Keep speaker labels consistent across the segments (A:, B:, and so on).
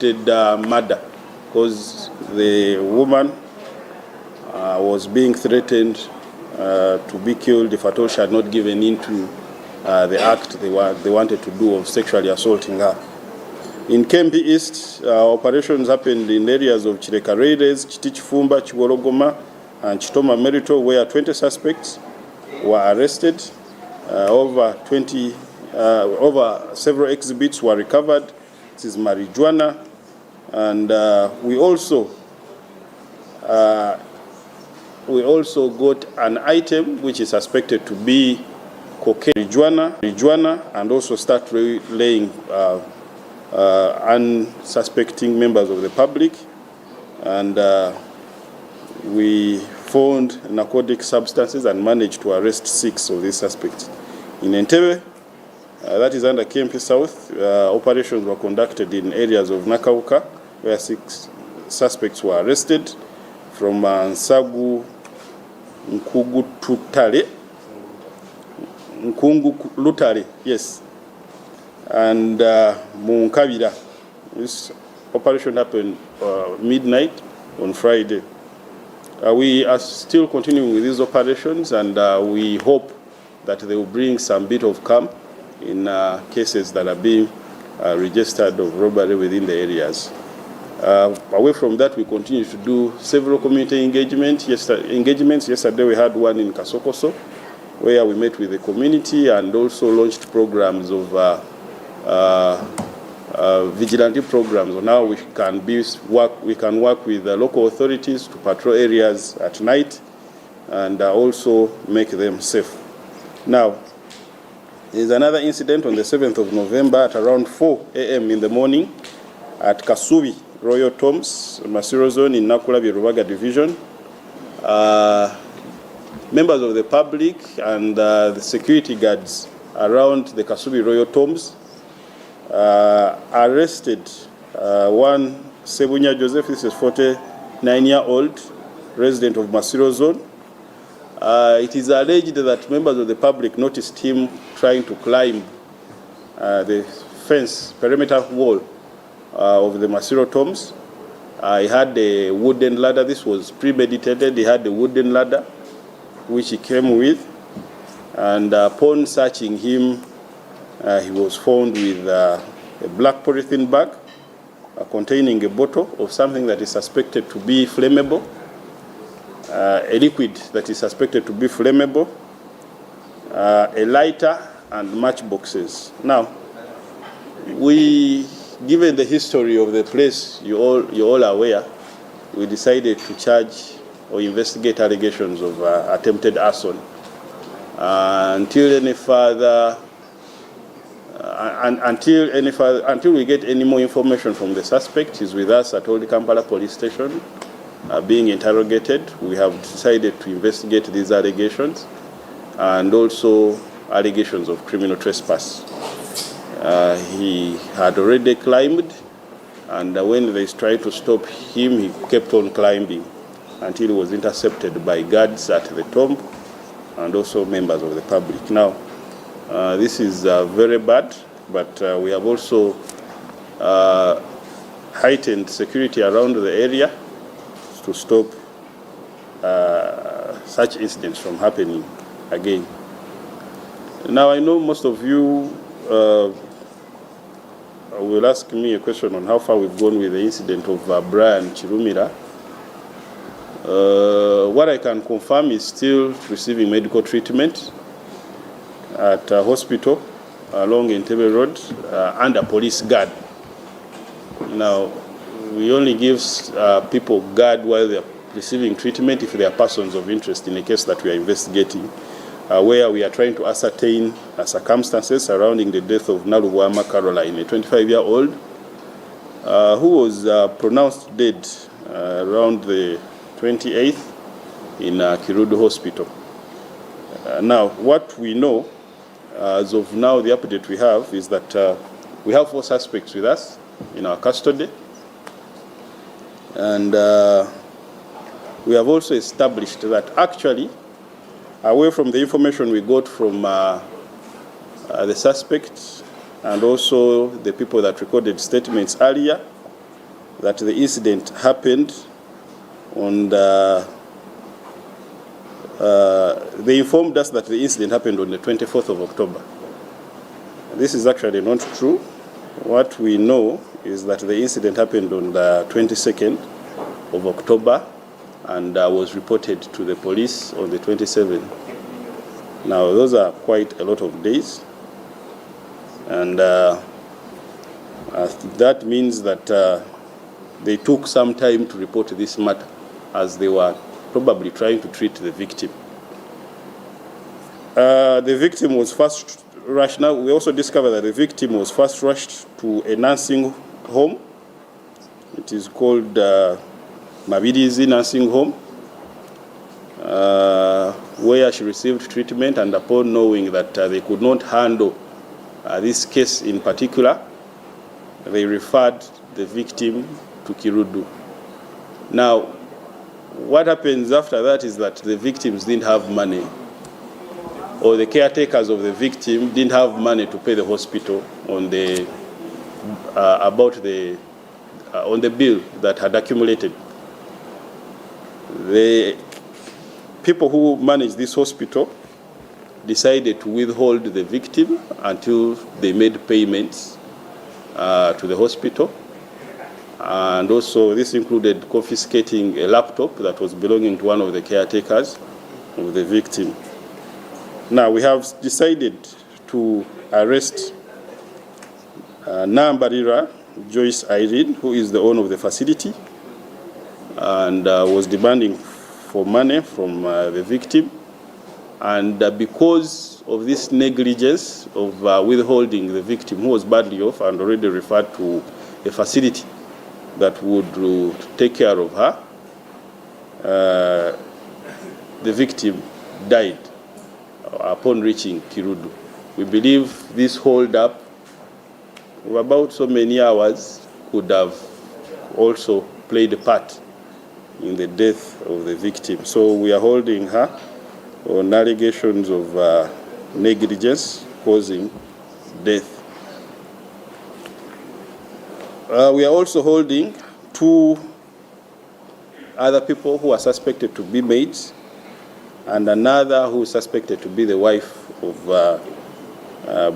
A: Murder because the woman was being threatened to be killed if at all she had not given in to the act they wanted to do of sexually assaulting her. In Kempi East, operations happened in areas of Kireka Railways, Chiti Kiwologoma, and Chitoma Merito, where 20 suspects were arrested. Over several exhibits were recovered. This is marijuana, and we also got an item which is suspected to be cocaine, marijuana, and also start laying unsuspecting members of the public, and we found narcotic substances and managed to arrest six of these suspects. In Entebbe, that is under KMP South, operations were conducted in areas of Nakawuka, where six suspects were arrested from Nsagu Nkugututale, Nkungu Lutale, yes, and Munkabira. This operation happened midnight on Friday. We are still continuing with these operations, and we hope that they will bring some bit of calm in cases that are being registered of robbery within the areas. Away from that, we continue to do several community engagements. Yesterday we had one in Kasokoso, where we met with the community and also launched programs of vigilante programs on how we can work with the local authorities to patrol areas at night and also make them safe. Now, there's another incident on the 7th of November at around 4 a.m. in the morning at Kasubi Royal Tombs, Masiro Zone in Nakulabye Rubaga Division. Members of the public and the security guards around the Kasubi Royal Tombs arrested one Sebunya Joseph, this is 49-year-old resident of Masiro Zone. It is alleged that members of the public noticed him trying to climb the fence, perimeter wall of the Masiro Tombs. He had a wooden ladder. This was premeditated. He had a wooden ladder which he came with. And upon searching him, he was found with a black polythene bag containing a bottle of something that is suspected to be flammable, a liquid that is suspected to be flammable, a lighter, and matchboxes. Now, given the history of the place, you all are aware, we decided to charge or investigate allegations of attempted arson. Until any further, until we get any more information from the suspect, he's with us at Old Kampala Police Station, being interrogated. We have decided to investigate these allegations and also allegations of criminal trespass. He had already climbed, and when they tried to stop him, he kept on climbing until he was intercepted by guards at the tomb and also members of the public. Now, this is very bad, but we have also heightened security around the area to stop such incidents from happening again. Now, I know most of you will ask me a question on how far we've gone with the incident of Brian Chirumira. What I can confirm is still receiving medical treatment at a hospital along Entebbe Road under police guard. Now, we only give people guard while they're receiving treatment if they are persons of interest in a case that we are investigating, where we are trying to ascertain circumstances surrounding the death of Nalubwama Caroline, a 25-year-old who was pronounced dead around the 28th in Kiruddu Hospital. Now, what we know as of now, the update we have is that we have four suspects with us in our custody. And we have also established that actually, away from the information we got from the suspects and also the people that recorded statements earlier, that the incident happened on the they informed us that the incident happened on the 24th of October. This is actually not true. What we know is that the incident happened on the 22nd of October and was reported to the police on the 27th. Now, those are quite a lot of days. And that means that they took some time to report this matter as they were probably trying to treat the victim. The victim was first rushed. Now, we also discovered that the victim was first rushed to a nursing home. It is called Mabirizi Nursing Home, where she received treatment, and upon knowing that they could not handle this case in particular, they referred the victim to Kiruddu. Now, what happens after that is that the victims didn't have money, or the caretakers of the victim didn't have money to pay the hospital on the about the on the bill that had accumulated. The people who manage this hospital decided to withhold the victim until they made payments to the hospital. And also this included confiscating a laptop that was belonging to one of the caretakers of the victim. Now we have decided to arrest Nambarira Joyce Irene, who is the owner of the facility and was demanding for money from the victim. And because of this negligence of withholding the victim, who was badly off and already referred to a facility that would take care of her, the victim died upon reaching Kiruddu. We believe this hold up of about so many hours could have also played a part in the death of the victim. So we are holding her on allegations of negligence causing death. We are also holding two other people who are suspected to be maids and another who is suspected to be the wife of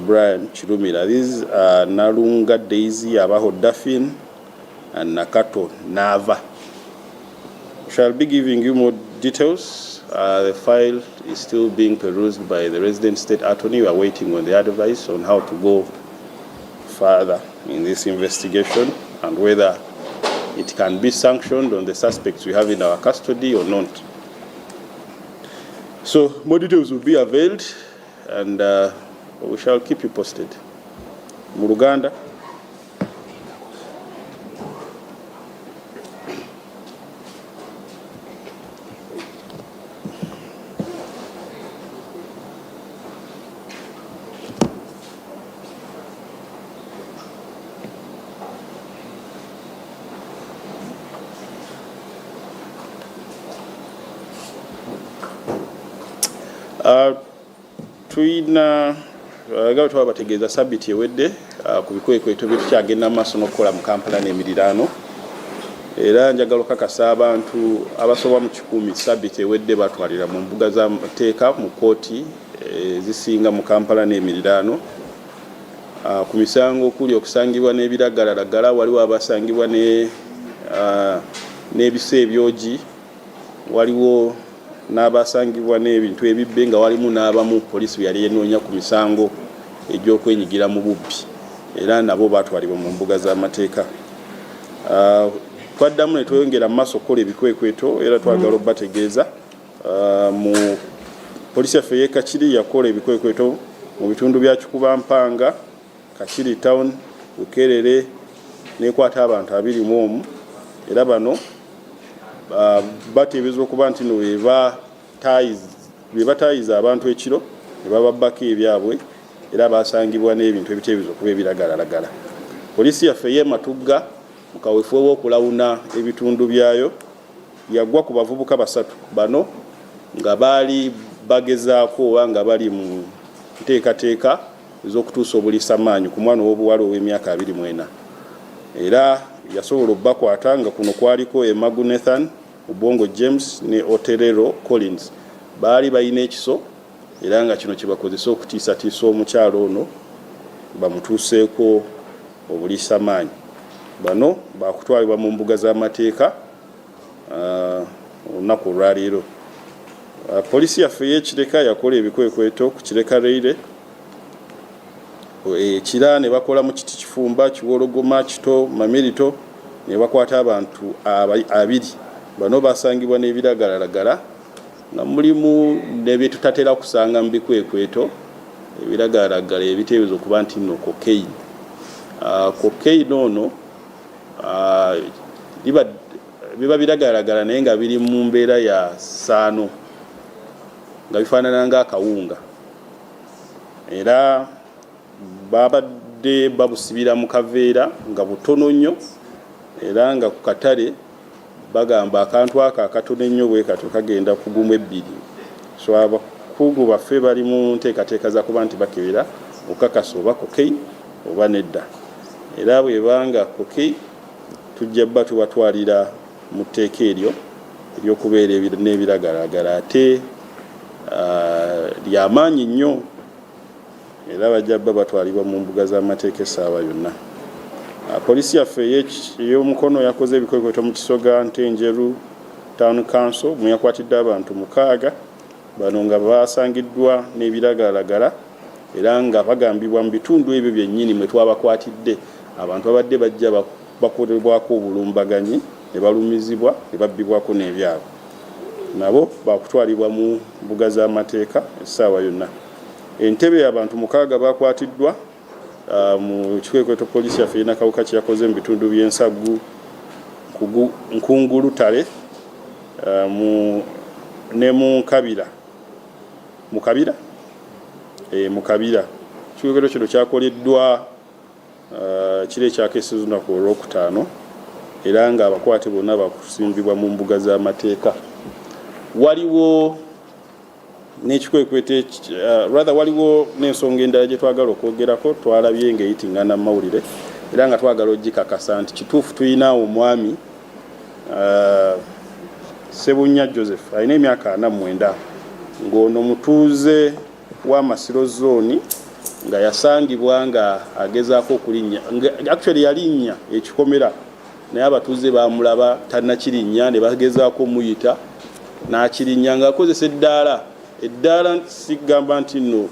A: Brian Chirumira. These are Nalunga Daisy Abaho Daphine and Nakato Nava. Shall be giving you more details. The file is still being perused by the resident state attorney. We are waiting on the advice on how to go further in this investigation and whether it can be sanctioned on the suspects we have in our custody or not. So more details will be availed and we shall keep you posted. Mu Luganda. Tulina nga twaba bategeeza sabiti ewedde ku bikwekweto bye tukyagenda mu maaso n'okukola mu Kampala n'emiriraano, era njagala okakasa abantu abasoba mu 100 sabiti ewedde batwalira mu mbuga z'amateeka mu kkooti ezisinga mu Kampala n'emiriraano ku misango okuli okusangibwa n'ebiragalalagala, waliwo abasangibwa n'ebiso ebyogi, waliwo n'abasangibwa n'ebintu ebibbe, nga walimu n'abamu poliisi bwe yali enoonya ku misango egy'okwenyigira mu bubbi, era nabo batwalibwa mu mbuga z'amateeka. Twaddamu ne tweyongera mu maaso okukola ebikwekweto, era twagala obbategeeza mu poliisi yaffe y'e Kakiri yakola ebikwekweto mu bitundu bya Kikubampanga, Kakiri Town, Bukerere, n'ekwata abantu 21, era bano bateeberezebwa okuba nti no be bataayiza abantu ekiro ne bababbako ebyabwe, era basangibwa n'ebintu ebiteeberezebwa okuba ebiragalalagala. Poliisi yaffe y'e Matugga mu kaweefube w'okulawuna ebitundu byayo yagwa ku bavubuka 3 bano nga baali bagezaako oba nga bali mu nteekateeka ez'okutuusa obuliisamaanyi ku mwana ow'obuwala ow'emyaka 24, era yasobola obbakwata nga kuno kwaliko Emagu Nathan, Obwongo James ne Oterero Collins. Baali balina ekiso era nga kino kyebakozesa okutiisatiisa omukyalo ono bamutuuseeko obuliisamaanyi. Bano baakutwalibwa mu mbuga z'amateeka olunaku olwaleero. Poliisi yaffe ey'e Kireka yakola ebikwekweto ku Kireka Railway Kira ne bakola mu Kiti Kifumba, Kiwologoma, Kito, Mamirito ne bakwata abantu abiri. Bano basangibwa n'ebiragalalagala nga mulimu ne bye tutatera kusanga mu bikwekweto, ebiragalalagala ebiteeberezebwa okuba nti nno cocaine. Cocaine ono biba biragalalagala naye nga biri mu mbeera ya ssaano nga bifaanana ng'akawunga era babadde babusibira mu kaveera nga butono nnyo era nga ku katale bagamba akantu ako akatono ennyo bwe katyo kagenda kugumu ebbiri. So abakugu baffe bali mu nteekateeka za kuba nti bakebera okukakasa oba cocaine oba nedda, era bwebanga cocaine tujja bba tubatwalira mu tteeka eryo ery'okubeera n'ebiragalalagala ate lyamaanyi nnyo, era bajja bba batwalibwa mu mbuga z'amateeka essaawa yonna. Poliisi yaffe ey'omukono yakoze ebikwekweto mu Kisoga Ntenjeru Town Council mwe yakwatidde abantu 6, bano nga basangiddwa n'ebiragalalagala era nga bagambibwa mu bitundu ebyo byennyini mwe twabakwatidde abantu babadde bajja bakolebwako obulumbaganyi ne balumizibwa ne babbibwako n'ebyabwe. Nabo bakutwalibwa mu mbuga z'amateeka essaawa yonna. Entebe abantu 6 bakwatiddwa mu kikwekweto poliisi yaffe y'e Nakawuka kye yakoze mu bitundu by'Ensaggu, Nkungulutale ne mu Nkabira. Mu Kabira? Mu Kabira. Ekikwekweto kino kyakoleddwa kiro ekyakeesezza olunaku olwokutaano era ng'abakwate bonna bakusimbibwa mu mbuga z'amateeka. Waliwo n'ekikwekweto rather waliwo n'ensonga endala gye twagala okwogerako. Twalabye ng'eyitingana mu mawulire era nga twagala ogikakasa nti kituufu. Tulina omwami Ssebunya Joseph, alina emyaka 49, ng'ono mutuuze wa Masiro Zone, nga yasangibwa nga agezaako okulinnya, actually yalinnya ekikomera naye abatuuze bamulaba tannakirinnya ne bagezaako omuyita n'akirinnya ng'akozesa eddaala. Eddaala sigamba nti nno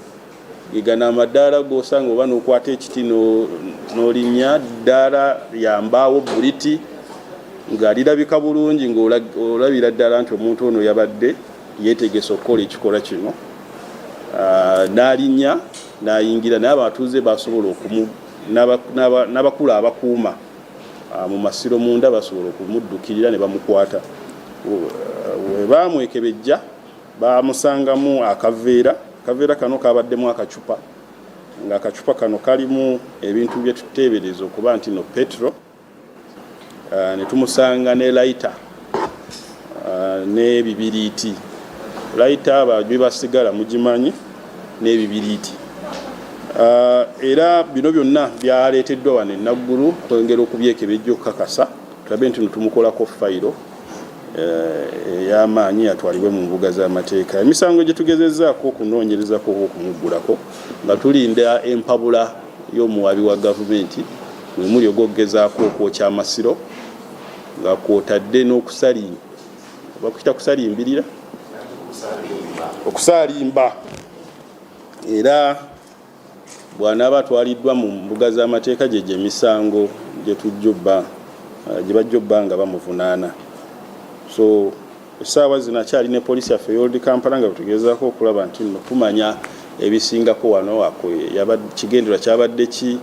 A: gano amadaala g'osanga oba n'okwata ekiti n'olinnya, ddaala lya mbaawo buliti nga lirabika bulungi, ng'olabira ddala nti omuntu ono yabadde yeetegese okukola ekikolwa kino, n'alinnya n'ayingira. Naye abatuuze basobola okumu n'abakulu abakuuma mu masiro munda basobola okumuddukirira ne bamukwata. We baamwekebejja bamusangamu akaveera. Akaveera kano kabaddemu akacupa, nga akacupa kano kalimu ebintu bye tuteebereza okuba nti no petrol, ne tumusanga ne lighter n'ebibiriiti. Lighter abanywi ba sigala mugimanyi, n'ebibiriiti. Era bino byonna byaleeteddwa wano e Naggulu kwongera okubyekebejja okukakasa tulabe nti no tumukolako fayiro ey'amaanyi atwalibwe mu mbuga z'amateeka. Emisango gye tugezezzaako okunoonyerezako oba okumuggulako nga tulinda empabula y'omuwaabi wa gavumenti mwe muli ogw'okugezaako okwokya amasiro nga kwotadde n'okusali bakuyita kusalimbirira, okusaalimba, era bw'anaaba atwaliddwa mu mbuga z'amateeka gye gy'emisango gye tujja obba gye bajja obba nga bamuvunaana. So essaawa zino akyali ne poliisi yaffe ey'Old Kampala nga bwetugezaako okulaba nti nno tumanya ebisingako wano, kigendererwa kyabadde ki,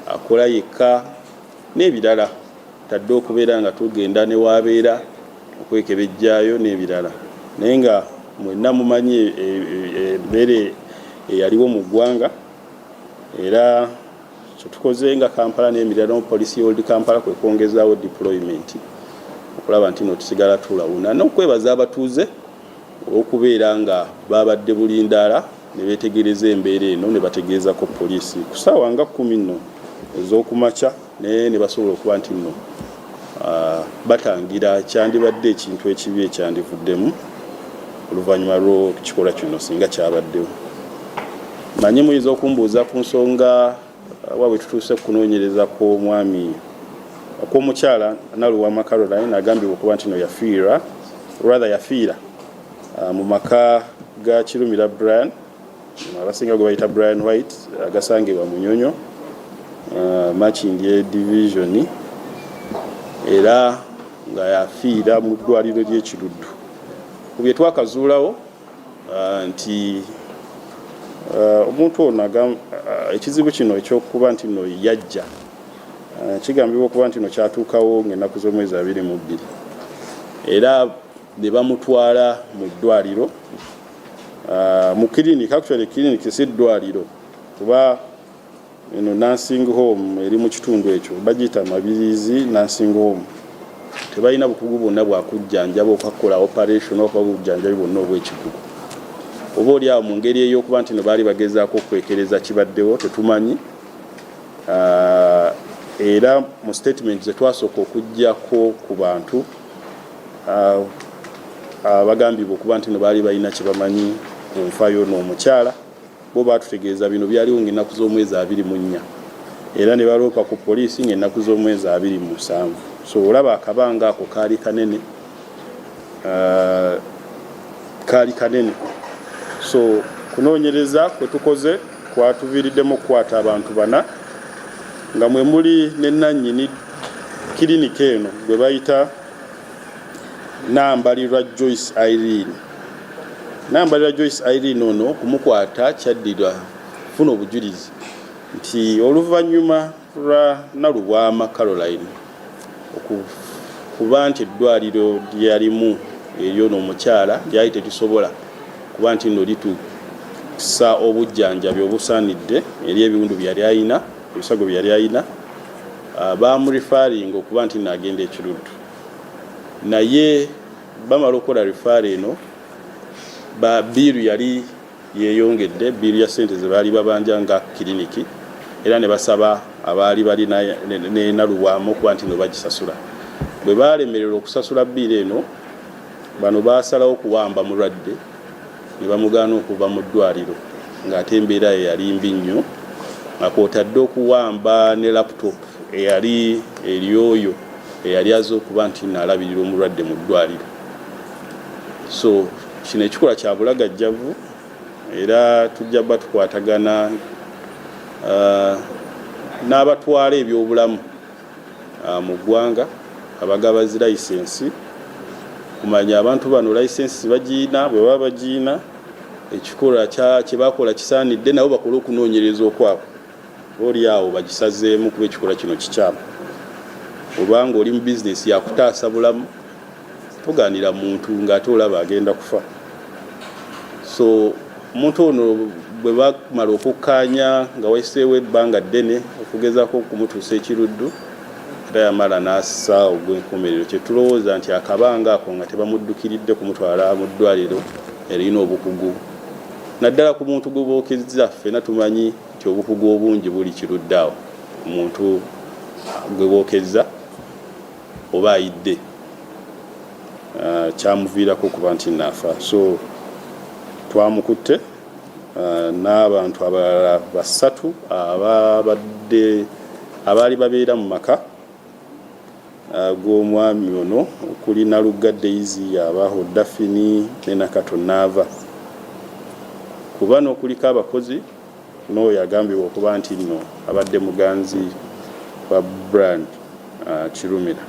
A: akola yekka n'ebirala, tadde okubeera nga tugenda ne waabeera okwekebejjaayo n'ebirala. Naye nga mwenna mumanyi embeera eyaliwo mu ggwanga, era kyetukoze nga Kampala n'emirala poliisi y'Old Kampala kwe kwongezaawo deployment okulaba nti no tusigala tulawuna, n'okwebaza abatuuze olw'okubeera nga babadde bulindaala ne beetegereza embeera eno ne bategeezako poliisi ku ssaawa nga 10 nno ez'okumakya, naye ne basobola okuba nti nno Batangira kyandibadde ekintu ekibi ekyandivuddemu oluvannyuma lw'ekikolwa kino singa kyabaddewo. Manyi muyinza okumbuuza ku nsonga wa bwe tutuuse kunoonyereza kw'omwami kw'omukyala Naluwama Caroline agambibwa okuba nti no yafiira, rather yafiira mu maka ga Kirumira Brian, abasinga gwe bayita Brian White, agasangibwa Munyonyo, Makindye Division, era nga yafiira mu ddwaliro ly'e Kiruddu. Ku bye twakazuulawo nti omuntu ono ekizibu kino ekyokuba nti no yajja kigambibwa okuba nti no kyatuukawo ng'ennaku z'omwezi 22, era ne bamutwala mu ddwaliro, mu clinic. Actually clinic si ddwaliro, kuba eno nursing home eri mu kitundu ekyo bagiyita Mabirizi Nursing Home. Tebalina bukugu bwonna bwakujjanjaba, okukola operation, okuba obujjanjabi bwonna obw'ekikugu. Oba oli awo mu ngeri ey'okuba nti no baali bagezaako okwekereza kibaddewo, tetumanyi. Era mu statement zetwasooka okuggyako ku bantu abagambibwa okuba nti no baali balina kye bamanyi ku nfa y'ono omukyala, bo baatutegeeza bino byaliwo ng'ennaku z'omwezi 24, era ne baloopa ku poliisi ng'ennaku z'omwezi 27. So olaba akabanga ako kaali kanene, kaali kanene. So kunoonyereza kwe tukoze kwatuviiriddemu okukwata abantu bana, nga mwe muli ne nannyini kirinika eno gwe bayita Nambalirwa Joyce Irene. Nambalirwa Joyce Irene ono okumukwata kyaddirwa kufuna obujulizi nti oluvannyuma lwa Nalubwama Caroline okuba nti eddwaliro lyeyalimu eryono omukyala lyali terisobola kuba nti nno lituusa obujjanjabi obusaanidde eri ebiwundu byeyali ayina, ebisago byeyali ayina, bamureferinga okuba nti nno agenda e Kiruddu. Naye bamala okukola referral eno, ba bill yali yeeyongedde, bill ya ssente ze baali babanja nga kiriniki, era ne basaba abaali bali ne Nalubwama okuba nti no bagisasula. Bwe baalemererwa okusasula bill eno, bano baasalawo kuwamba mulwadde ne bamugaana okuva mu ddwaliro, ng'ate embeera ye yali mbi nnyo, nga kw'otadde okuwamba ne laptop eyali eri oyo eyali aze okuba nti naalabirira omulwadde mu ddwaliro. So kino ekikolwa kya bulagajjavu, era tujja bba tukwatagana n'abatwala ebyobulamu mu ggwanga abagaba zi layisensi kumanya abantu bano layisensi bagiina. Bwe baba bagiina, ekikolwa kye bakola kisaanidde nabo bakole okunoonyereza okwabwe, oli awo bagisazeemu, kuba ekikolwa kino kikyamu. Obanga oli mu bizinesi yakutaasa bulamu, togaanira muntu ng'ate olaba agenda kufa. So omuntu ono bwe bamala okukkaanya nga wayiseewo ebbanga ddene okugezaako okumutuusa ekiruddu, era yamala n'assa ogw'enkomerero. Kyetulowooza nti akabanga ako nga tebamuddukiridde kumutwala mu ddwaliro erina obukugu, naddala ku muntu gwe bookezza. Ffena tumanyi nti obukugu obungi buli kirudde awo, omuntu gwe bookezza oba ayidde, kyamuviirako okuba nti naafa. So twamukutte n'abantu abalala basatu ababadde abaali babeera mu maka g'omwami ono, okuli Nalugga Daisy, Abaho Dafini ne Nakato Naava. Ku bano kuliko abakozi n'oyo agambibwa okuba nti nno abadde muganzi wa Brian Kirumira.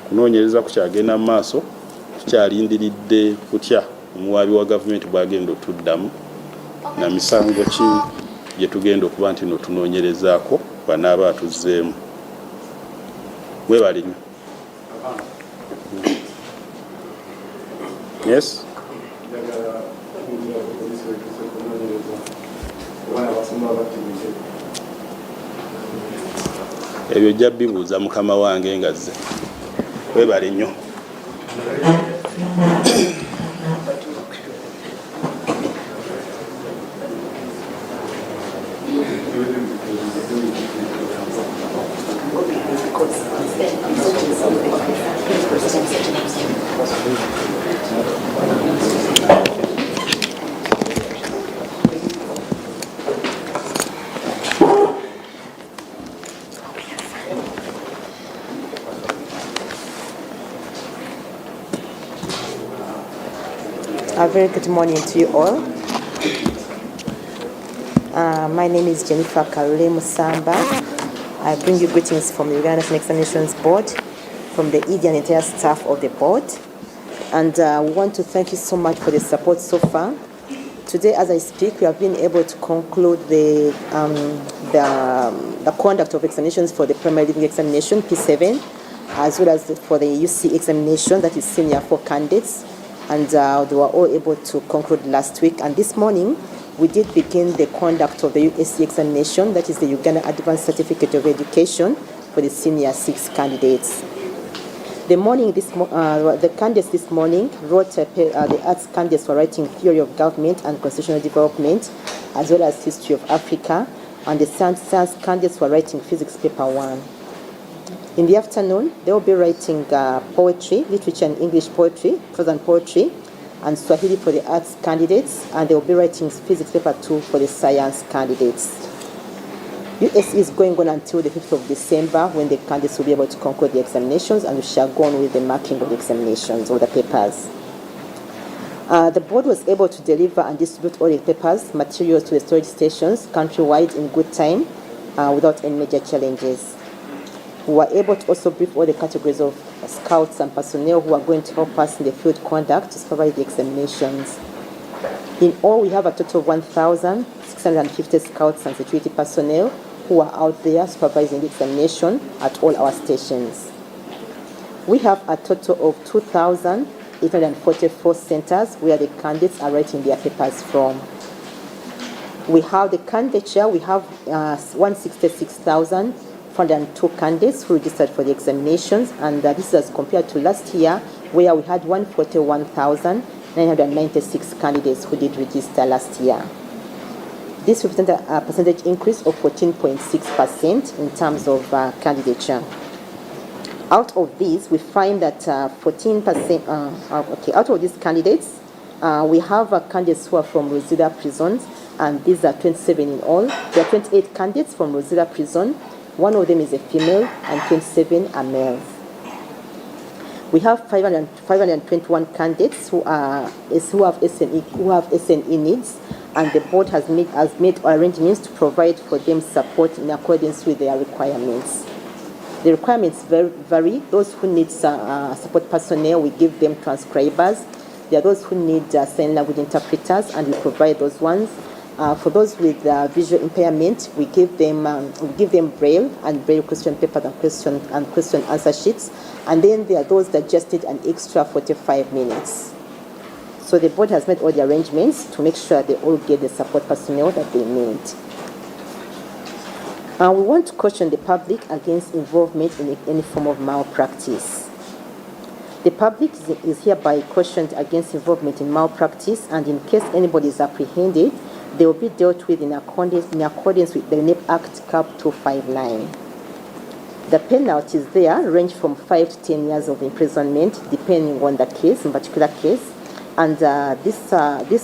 A: Kunoonyereza kukyagenda mu maaso, tukyalindiridde kutya omuwaabi wa gavumenti bw'agenda otuddamu na misango ki gye tugenda okuba nti no tunoonyerezaako banaaba atuzzeemu. Mwebale nnyo. Yes.
B: Njagala kuwulira ku poliisi wetuuse kunoonyereza oba abasumba bakkirize.
A: Ebyo ojja bibuuza mukama wange nga zze. Webale nnyo.
C: A very good morning to you all. My name is Jennifer Kalule Musamba. I bring you greetings from the Uganda National Examinations Board, from the ED and entire staff of the board. And we want to thank you so much for the support so far. Today, as I speak, we have been able to conclude the conduct of examinations for the primary leaving examination, P7, as well as for the UC examination, that is senior 4 candidates. And they were all able to conclude last week. And this morning, we did begin the conduct of the UACE examination, that is the Uganda Advanced Certificate of Education for the senior 6 candidates. The morning this the candidates this morning wrote, a the arts candidates were writing theory of government and constitutional development, as well as history of Africa, and the science candidates were writing physics paper 1. In the afternoon, they will be writing poetry, literature and English poetry, prose and poetry, and Swahili for the arts candidates, and they will be writing physics paper 2 for the science candidates. UACE is going on until the 5th of December, when the candidates will be able to conclude the examinations, and we shall go on with the marking of the examinations or the papers. The board was able to deliver and distribute all the papers, materials to the storage stations countrywide in good time, without any major challenges. We were able to also brief all the categories of scouts and personnel who are going to help us in the field conduct to supervise the examinations. In all, we have a total of 1,650 scouts and security personnel who are out there supervising the examination at all our stations. We have a total of 2,844 centers where the candidates are writing their papers from. We have the candidature, we have 166,402 candidates who registered for the examinations, and this is as compared to last year where we had 141,996 candidates who did register last year. This represents a percentage increase of 14.6% in terms of candidature. Out of these, we find that 14%, okay, out of these candidates, we have candidates who are from Luzira prisons, and these are 27 in all. There are 28 candidates from Luzira prison. One of them is a female and 27 are males. We have 521 candidates who are, who have SNE, who have SNE needs, and the board has made arrangements to provide for them support in accordance with their requirements. The requirements vary. Those who need support personnel, we give them transcribers. There are those who need sign language interpreters, and we provide those ones. For those with visual impairment, we give them braille and braille question papers and question answer sheets. And then there are those that just need an extra 45 minutes. So the board has made all the arrangements to make sure they all get the support personnel that they need. We want to caution the public against involvement in any form of malpractice. The public is hereby cautioned against involvement in malpractice, and in case anybody is apprehended, they will be dealt with in accordance with the UNEB Act Cap 259. The penalties there range from 5 to 10 years of imprisonment, depending on the case, in particular case. And this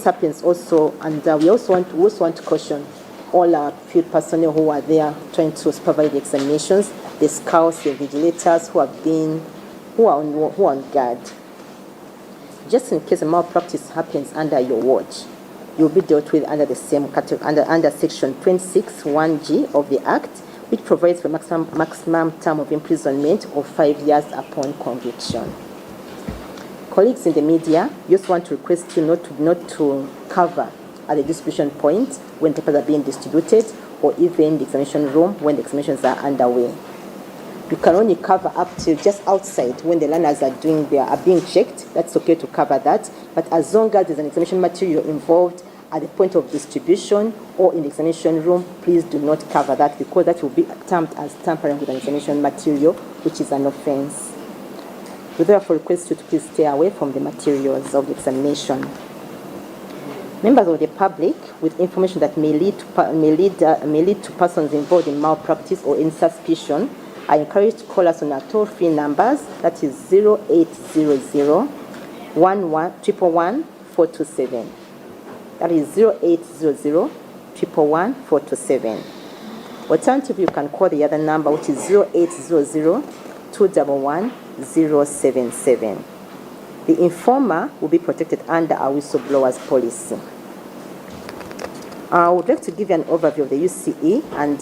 C: happens also, and we also want to caution all our field personnel who are there trying to supervise the examinations, the scouts, the vigilators who are on guard. Just in case a malpractice happens under your watch, you'll be dealt with under the same category, under section 26(1)(g) of the Act, which provides for maximum term of imprisonment of 5 years upon conviction. Colleagues in the media, we just want to request you not to cover at the distribution point when papers are being distributed, or even the examination room when the examinations are underway. You can only cover up to just outside when the learners are being checked. That's okay to cover that. But as long as there's an examination material involved at the point of distribution or in the examination room, please do not cover that, because that will be termed as tampering with an examination material, which is an offense. We therefore request you to please stay away from the materials of the examination. Members of the public with information that may lead to persons involved in malpractice or in suspicion are encouraged to call us on our toll-free numbers, that is 0800 one one triple one four two seven. That is 0800 triple one four two seven. Alternatively, you can call the other number, which is 0800 two double one zero seven seven. The informer will be protected under our whistleblowers policy. I would like to give you an overview of the UCE and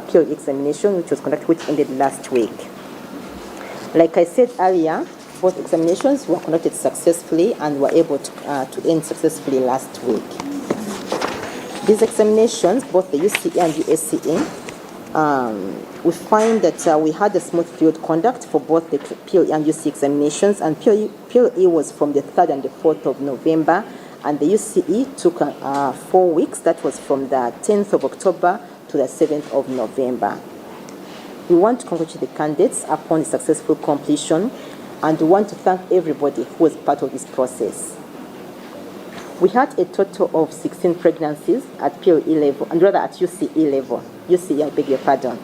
C: PLE examination, which was conducted, which ended last week. Like I said earlier, both examinations were conducted successfully and were able to end successfully last week. These examinations, both the UCE and UACE, we find that we had a smooth field conduct for both the PLE and UC examinations, and PLE was from the 3rd and the 4th of November, and the UCE took 4 weeks. That was from the 10th of October to the 7th of November. We want to congratulate the candidates upon the successful completion, and we want to thank everybody who was part of this process. We had a total of 16 pregnancies at PLE level, and rather at UCE level. UCE, I beg your pardon.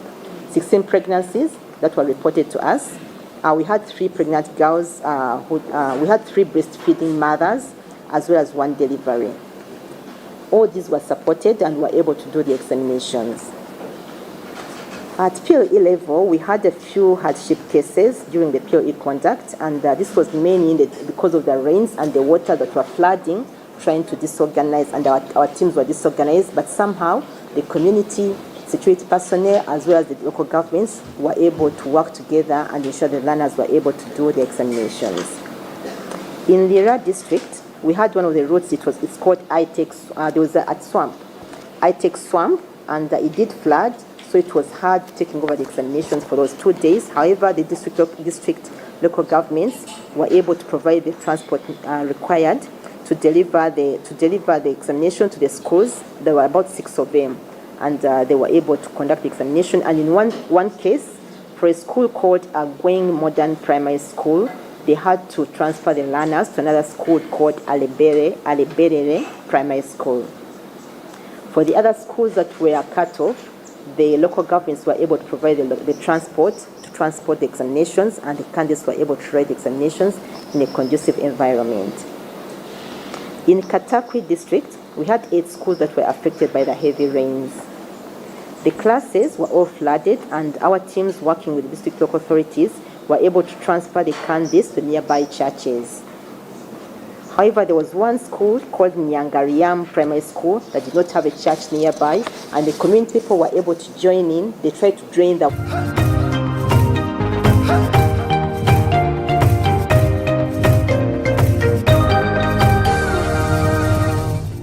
C: 16 pregnancies that were reported to us. We had 3 pregnant girls, we had 3 breastfeeding mothers, as well as 1 delivery. All these were supported and were able to do the examinations. At PLE level, we had a few hardship cases during the PLE conduct, and this was mainly because of the rains and the water that were flooding, trying to disorganize, and our teams were disorganized, but somehow the community, security personnel, as well as the local governments were able to work together and ensure the learners were able to do the examinations. In Lira district, we had one of the routes, it's called ITEC, there was a, at Swamp, ITEC Swamp, and it did flood, so it was hard taking over the examinations for those 2 days. However, the district local governments were able to provide the transport required to deliver the examination to the schools. There were about 6 of them, and they were able to conduct the examination. And in one case, for a school called Agweng Modern Primary School, they had to transfer the learners to another school called Aleberere Primary School. For the other schools that were cut off, the local governments were able to provide the transport to transport the examinations, and the candidates were able to write the examinations in a conducive environment. In Katakwi district, we had 8 schools that were affected by the heavy rains. The classes were all flooded, and our teams working with the district local authorities were able to transfer the candidates to nearby churches. However, there was one school called Nyangariam Primary School that did not have a church nearby, and the community people were able to join in. They tried to drain the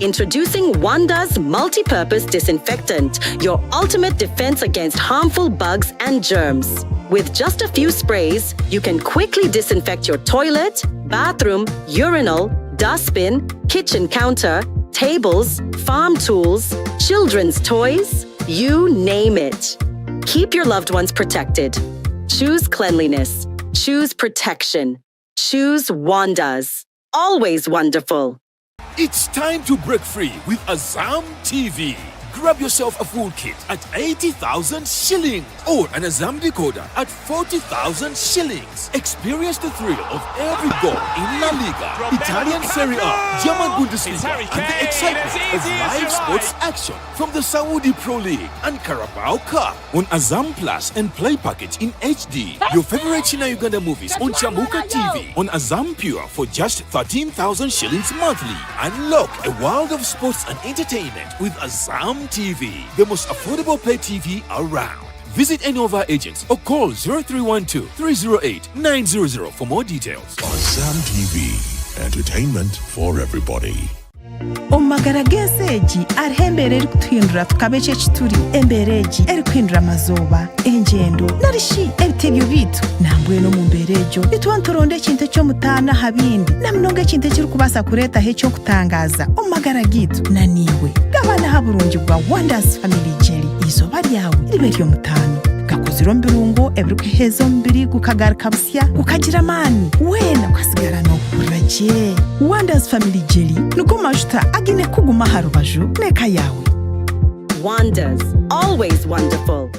D: Introducing Wanda's Multi-Purpose Disinfectant, your ultimate defense against harmful bugs and germs. With just a few sprays, you can quickly disinfect your toilet, bathroom, urinal, dustbin, kitchen counter, tables, farm tools, children's toys, you name it. Keep your loved ones protected. Choose cleanliness. Choose protection. Choose Wanda's. Always wonderful.
E: It's time to break free with Azam TV. Grab yourself a full kit at 80,000 shillings or an Azam decoder at 40,000 shillings. Experience the thrill of every goal in La Liga, Italian Serie A, German Bundesliga, and the excitement of live sports action from the Saudi Pro League and Carabao Cup on Azam Plus and Play Package in HD. Your favorite China Uganda movies on Chamuka TV on Azam Pure for just 13,000 shillings monthly. Unlock a world of sports and entertainment with Azam TV, the most affordable pay TV around. Visit any of our agents or call 0312 308 900 for more details.
F: Azam TV, entertainment for everybody.
G: Omu magara g'ensi egi hariho embeera erikutuhindura tukaba eki ekituri embeera egi erikuhindura amazooba engyendo narishi ebitebyo biitu nambwenu omu mbeera egyo nituba nituronda ekintu eky'omutaano aha bindi na munonga ekintu ekirikubaasa kureetaho eky'okutangaza omu magara gaitu na niiwe gabana aha burungi bwa Wonders Family Jelly izooba ryawe ribe ery'omutaano gakuzire omu birungo ebirikuheeza omubiri gukagaruka busya gukagira amaani weena ukasigara n'okuhurira gye. Wonders Family Jelly nigo majuta agiine kuguma aha rubaju n'eka yaawe.
D: Wonders, always wonderful.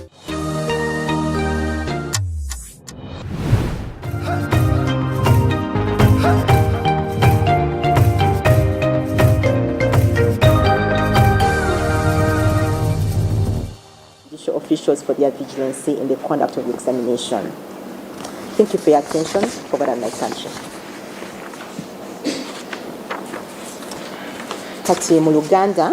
C: Judicial officials for their vigilance in the conduct of the examination. Thank you for your attention. For God and my country. Kati mu Luganda,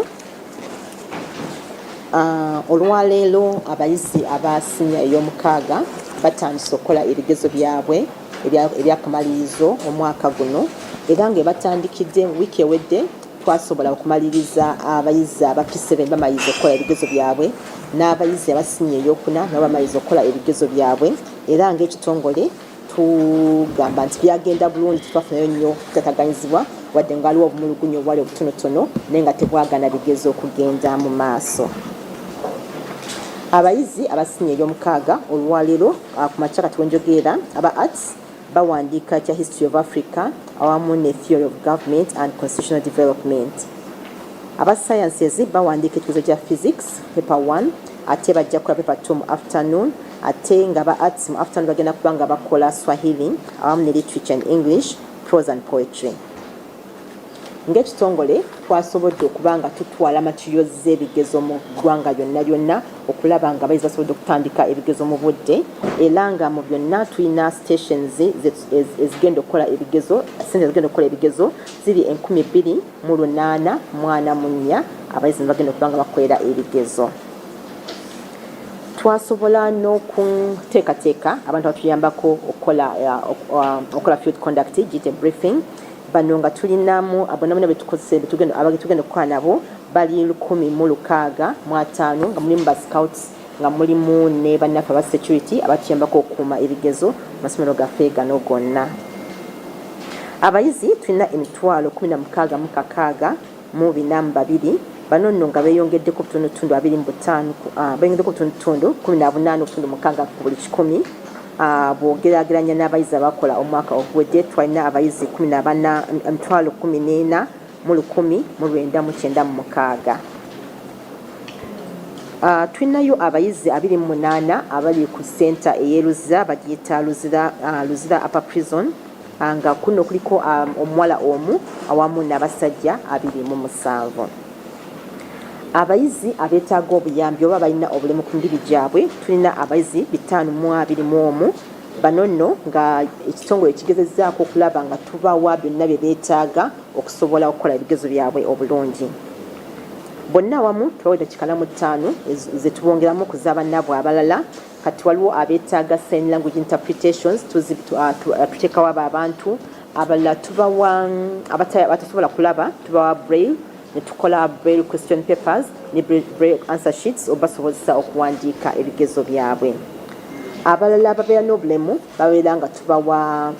C: olwaleero abayizi aba siniya ey'omukaaga batandise okukola ebigezo byabwe ebyakamalirizo omwaka guno, era nga ebatandikidde wiiki ewedde twasobola okumaliriza abayizi aba P7 bamaliriza okukola ebigezo byabwe, n'abayizi aba siniya ey'okuna nabo bamaliriza okukola ebigezo byabwe. Era ng'ekitongole tugamba nti byagenda bulungi, tetwafunayo nnyo kutataganyizibwa, wadde nga waliwo obumulugunyo obwali obutonotono, naye nga tebwagana bigezo okugenda mu maaso. Abayizi aba siniya ey'omukaaga olwaleero ku makya kati wenjogeera, aba arts bawandiika kya History of Africa awamu ne Theory of Government and Constitutional Development. Aba sciences bawandiika ekibuzo kya physics paper 1, ate bajja kukola paper 2 mu afternoon. Ate nga ba arts mu afternoon bagenda kuba nga bakola Swahili awamu ne literature and English, prose and poetry. Ng'ekitongole twasobodde okuba nga tutwala materials z'ebigezo mu ggwanga lyonna lyonna okulaba nga abayizi basobodde okutandika ebigezo mu budde. Era nga mu byonna tulina stations ezigenda okukola ebigezo, sente ezigenda okukola ebigezo ziri 2844, abayizi ne bagenda okuba nga bakolera ebigezo. Twasobola n'okuteekateeka abantu abatuyambako okukola field conduct, giyite briefing. Bano nga tulinamu bonna bonna betukozesa, abatugenda okukola nabo bali 1065, nga mulimu ba scouts, nga mulimu ne bannaffe aba security abatuyambako okukuuma ebigezo mu masomero gaffe gano gonna. Abayizi tulina 166,402. Bano nno nga beeyongeddeko obutundutundu 25, beeyongeddeko obutundutundu 18.6 ku buli kikumi bw'ogeraageranya n'abayizi abakola omwaka oguwedde. Twalina abayizi 14, 14,1996. Tulinayo abayizi 28 abali ku center ey'e Luzira, bagiyita Luzira Upper Prison, nga kuno kuliko omuwala omu awamu n'abasajja 27. Abayizi abeetaaga obuyambi oba balina obulemu ku mibiri gyabwe, tulina abayizi 521. Bano nno nga ekitongole kigezezzaako okulaba nga tubawa byonna bye beetaaga okusobola okukola ebigezo byabwe obulungi. Bonna awamu tubawa eddakiika 45 ze tubongeramu ku z'abannaabwe abalala. Kati waliwo abeetaaga sign language interpretations, tuteekawo abo abantu. Abalala tubawa, abatasobola kulaba tubawa braille, ne tukola braille question papers ne braille answer sheets obasobozesa okuwandiika ebigezo byabwe. Abalala babeera n'obulemu, babeera nga tubawa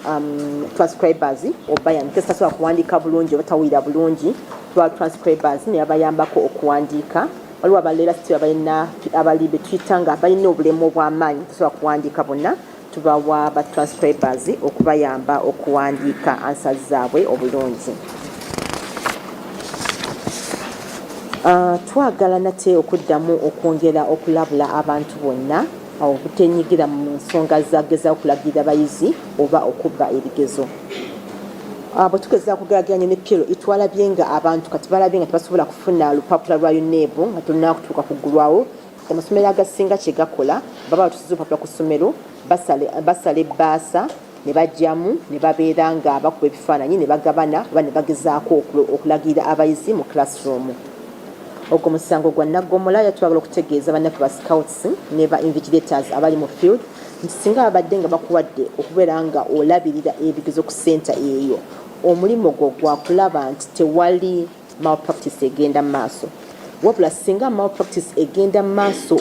C: transcribers, oba yankesi tasobola kuwandiika bulungi oba tawulira bulungi, tubawa transcribers ne babayambako okuwandiika. Waliwo abalala era still abalina, abali betuyita nga balina obulemu obw'amaanyi, tasobola kuwandiika, bonna tubawa ba transcribers okubayamba okuwandiika answers zaabwe obulungi. Twagala nate okuddamu okwongera okulabula abantu bonna obutenyigira mu nsonga zagezaako okulagirira abayizi oba okubba ebigezo. Bwe tugezaako okugeraageranya ne PLE, twalabye nga abantu kati balabye nga tebasobola kufuna lupapula lwa UNEB nga tolunaba kutuuka kuggulwawo. Amasomero agasinga kye gakola, baba batusiza olupapula ku ssomero, basala ebbaasa ne bajjamu ne babeera nga bakuba ebifaananyi ne bagabana oba ne bagezaako okulagirira abayizi mu classroom. Ogwo musango gwa naggomola. Yatwagala okutegeeza bannaffe ba scouts ne ba invigilators abali mu field nti singa babadde nga bakuwadde okubeera nga olabirira ebigezo ku center eyo, omulimu gwo gwakulaba nti tewali malpractice egenda mu maaso. Wabula singa malpractice egenda mu maaso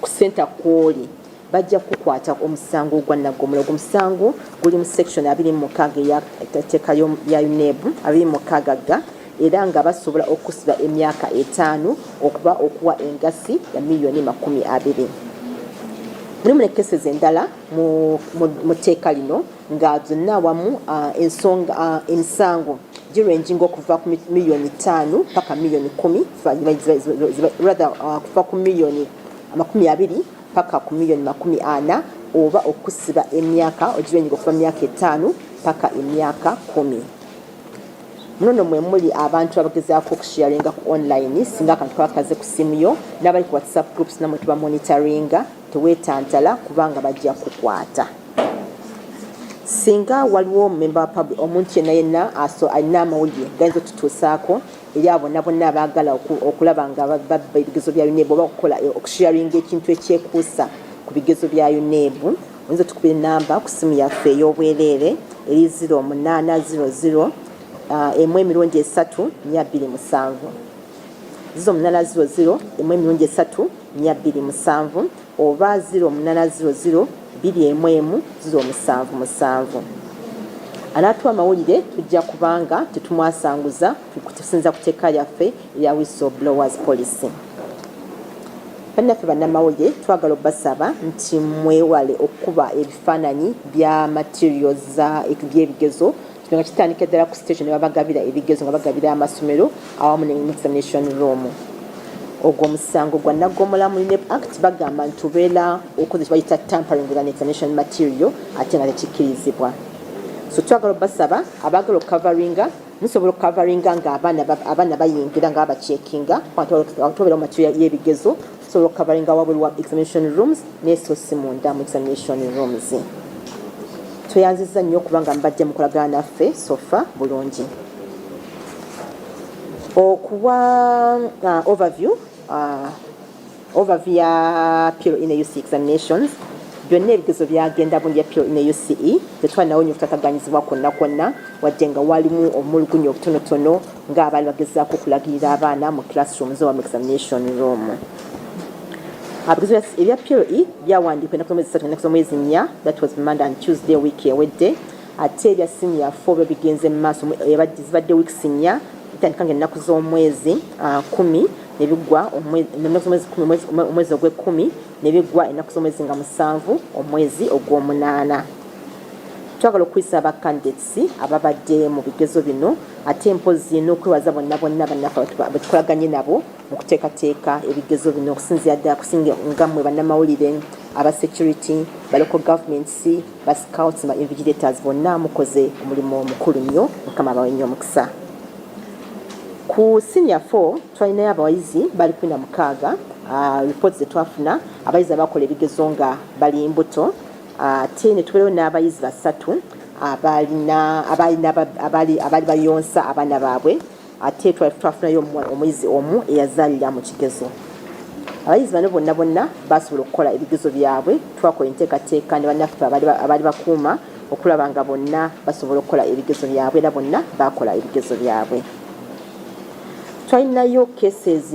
C: ku center kwoli, bajja kukwata omusango ogwa naggomola. Ogwo musango guli mu section 26 eya etteeka lya UNEB, 26 ga, era nga basobola okusiba emyaka 5 okuba okuwa engasi ya miliyoni 20. Mulimu ne cases endala mu tteeka lino, nga zonna awamu ensonga, emisango giranginga okuva ku miliyoni 5 paka miliyoni 10, rather kuva ku miliyoni 20 paka ku miliyoni 40, oba okusiba emyaka ogiranginga okuva mu myaka 5 paka emyaka 10. Muno mwe muli abantu abagezaako okusharinga ku online. Singa akantu kaba kaze ku simu yo, n'abali ku WhatsApp groups, namwe tuba monitoringa, teweetantala kubanga bajja kukwata. Singa waliwo member wa public, omuntu yenna yenna alina amawulire gayinza otutuusaako, Eri abo bonna bonna abaagala okulaba nga babba ebigezo bya UNEB oba okukola okusharinga ekintu ekyekuusa ku bigezo bya UNEB, oyinza otukubira enamba ku simu yaffe ey'obwereere eri 0800 1 3 427, 0800 1 3 427 oba 0800 211 077. Anaatuwa amawulire tujja kubanga tetumwasanguza tusinza ku tteeka lyaffe erya whistleblowers policy. Bannaffe bannamawulire, twagala obbasaba nti mwewale okukuba ebifaananyi bya materials by'ebigezo nga kitandika ddala ku station ne babagabira ebigezo, nga bagabira amasomero awamu ne examination room. Ogwo omusango gwa naggomola mu UNEB Act. Bagamba nti obeera okoze kibayita tampering with an examination material, ate nga tekikkirizibwa. So twagala obbasaba abaagala okucoveringa, musobola okucoveringa nga abaana bayingira nga babacheckinga tubeera mu material y'ebigezo. Tusobola okucoveringa wabweru wa examination rooms, naye so si munda mu examination rooms. Tweyanziza nnyo okubanga mubadde mukolagana naffe so far bulungi. Okuwa overview ya PLE ne UCE examinations, byonna ebigezo byagenda bulungi ya PLE ne UCE. Tetwalinawo nnyo okutataganyizibwa kwonna kwonna, wadde nga walimu omulugunyo obutonotono ng'abaali bagezaako okulagirira abaana mu classrooms oba mu examination room. Ebigezo ebya PLE byawandiikwa ennaku z'omwezi 3, ennaku z'omwezi 4, that was Monday and Tuesday week ewedde. Ate ebya senior 4 byo bigenze mu maaso, zibadde weeks 4, bitandika nga ennaku z'omwezi 10 ne biggwa ennaku z'omwezi 10 omwezi ogw'ekumi, ne biggwa ennaku z'omwezi nga 7 omwezi ogw'omunaana. Twagala okuyisa aba candidates ababadde mu bigezo bino, ate mpozi n'okwebaza bonna bonna bannaffe betukolaganye nabo mu kuteekateeka ebigezo bino, okusinziira ddala kusinga nga mmwe bannamawulire, aba security, ba local governments, ba scouts, ba invigilators, bonna mukoze omulimu omukulu nnyo. Mukama abawe nnyo omukisa. Ku senior 4 twalinayo abayizi bali 16. Reports zetwafuna, abayizi abakola ebigezo nga bali mbuto, ate ne tubeerayo n'abayizi basatu abaali bayonsa abaana baabwe, ate twafunayo omuyizi omu eyazaalira mu kigezo. Abayizi bano bonna bonna basobola okukola ebigezo byabwe. Twakola enteekateeka ne bannaffe abaali bakuuma okulaba nga bonna basobola okukola ebigezo byabwe, era bonna bakola ebigezo byabwe. Twalinayo cases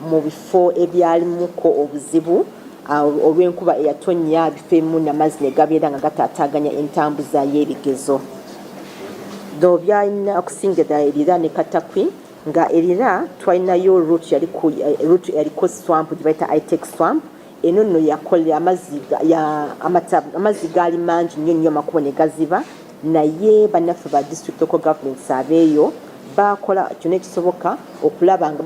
C: mu bifo ebyalimuko obuzibu olw'enkuba eyatonnya, ebifo ebimu namazzi ne gabeera nga gataataaganya entambuza y'ebigezo. Though byalina okusinga ddala e Lira ne Katakwi, nga e Lira twalinayo route yaliko swamp gye bayita Itech swamp. Eno nno yakola amazzi gaali mangi nnyo nnyo, amakubo ne gaziba, naye bannaffe ba district local governments abeeyo bakola kyonna ekisoboka okulaba nga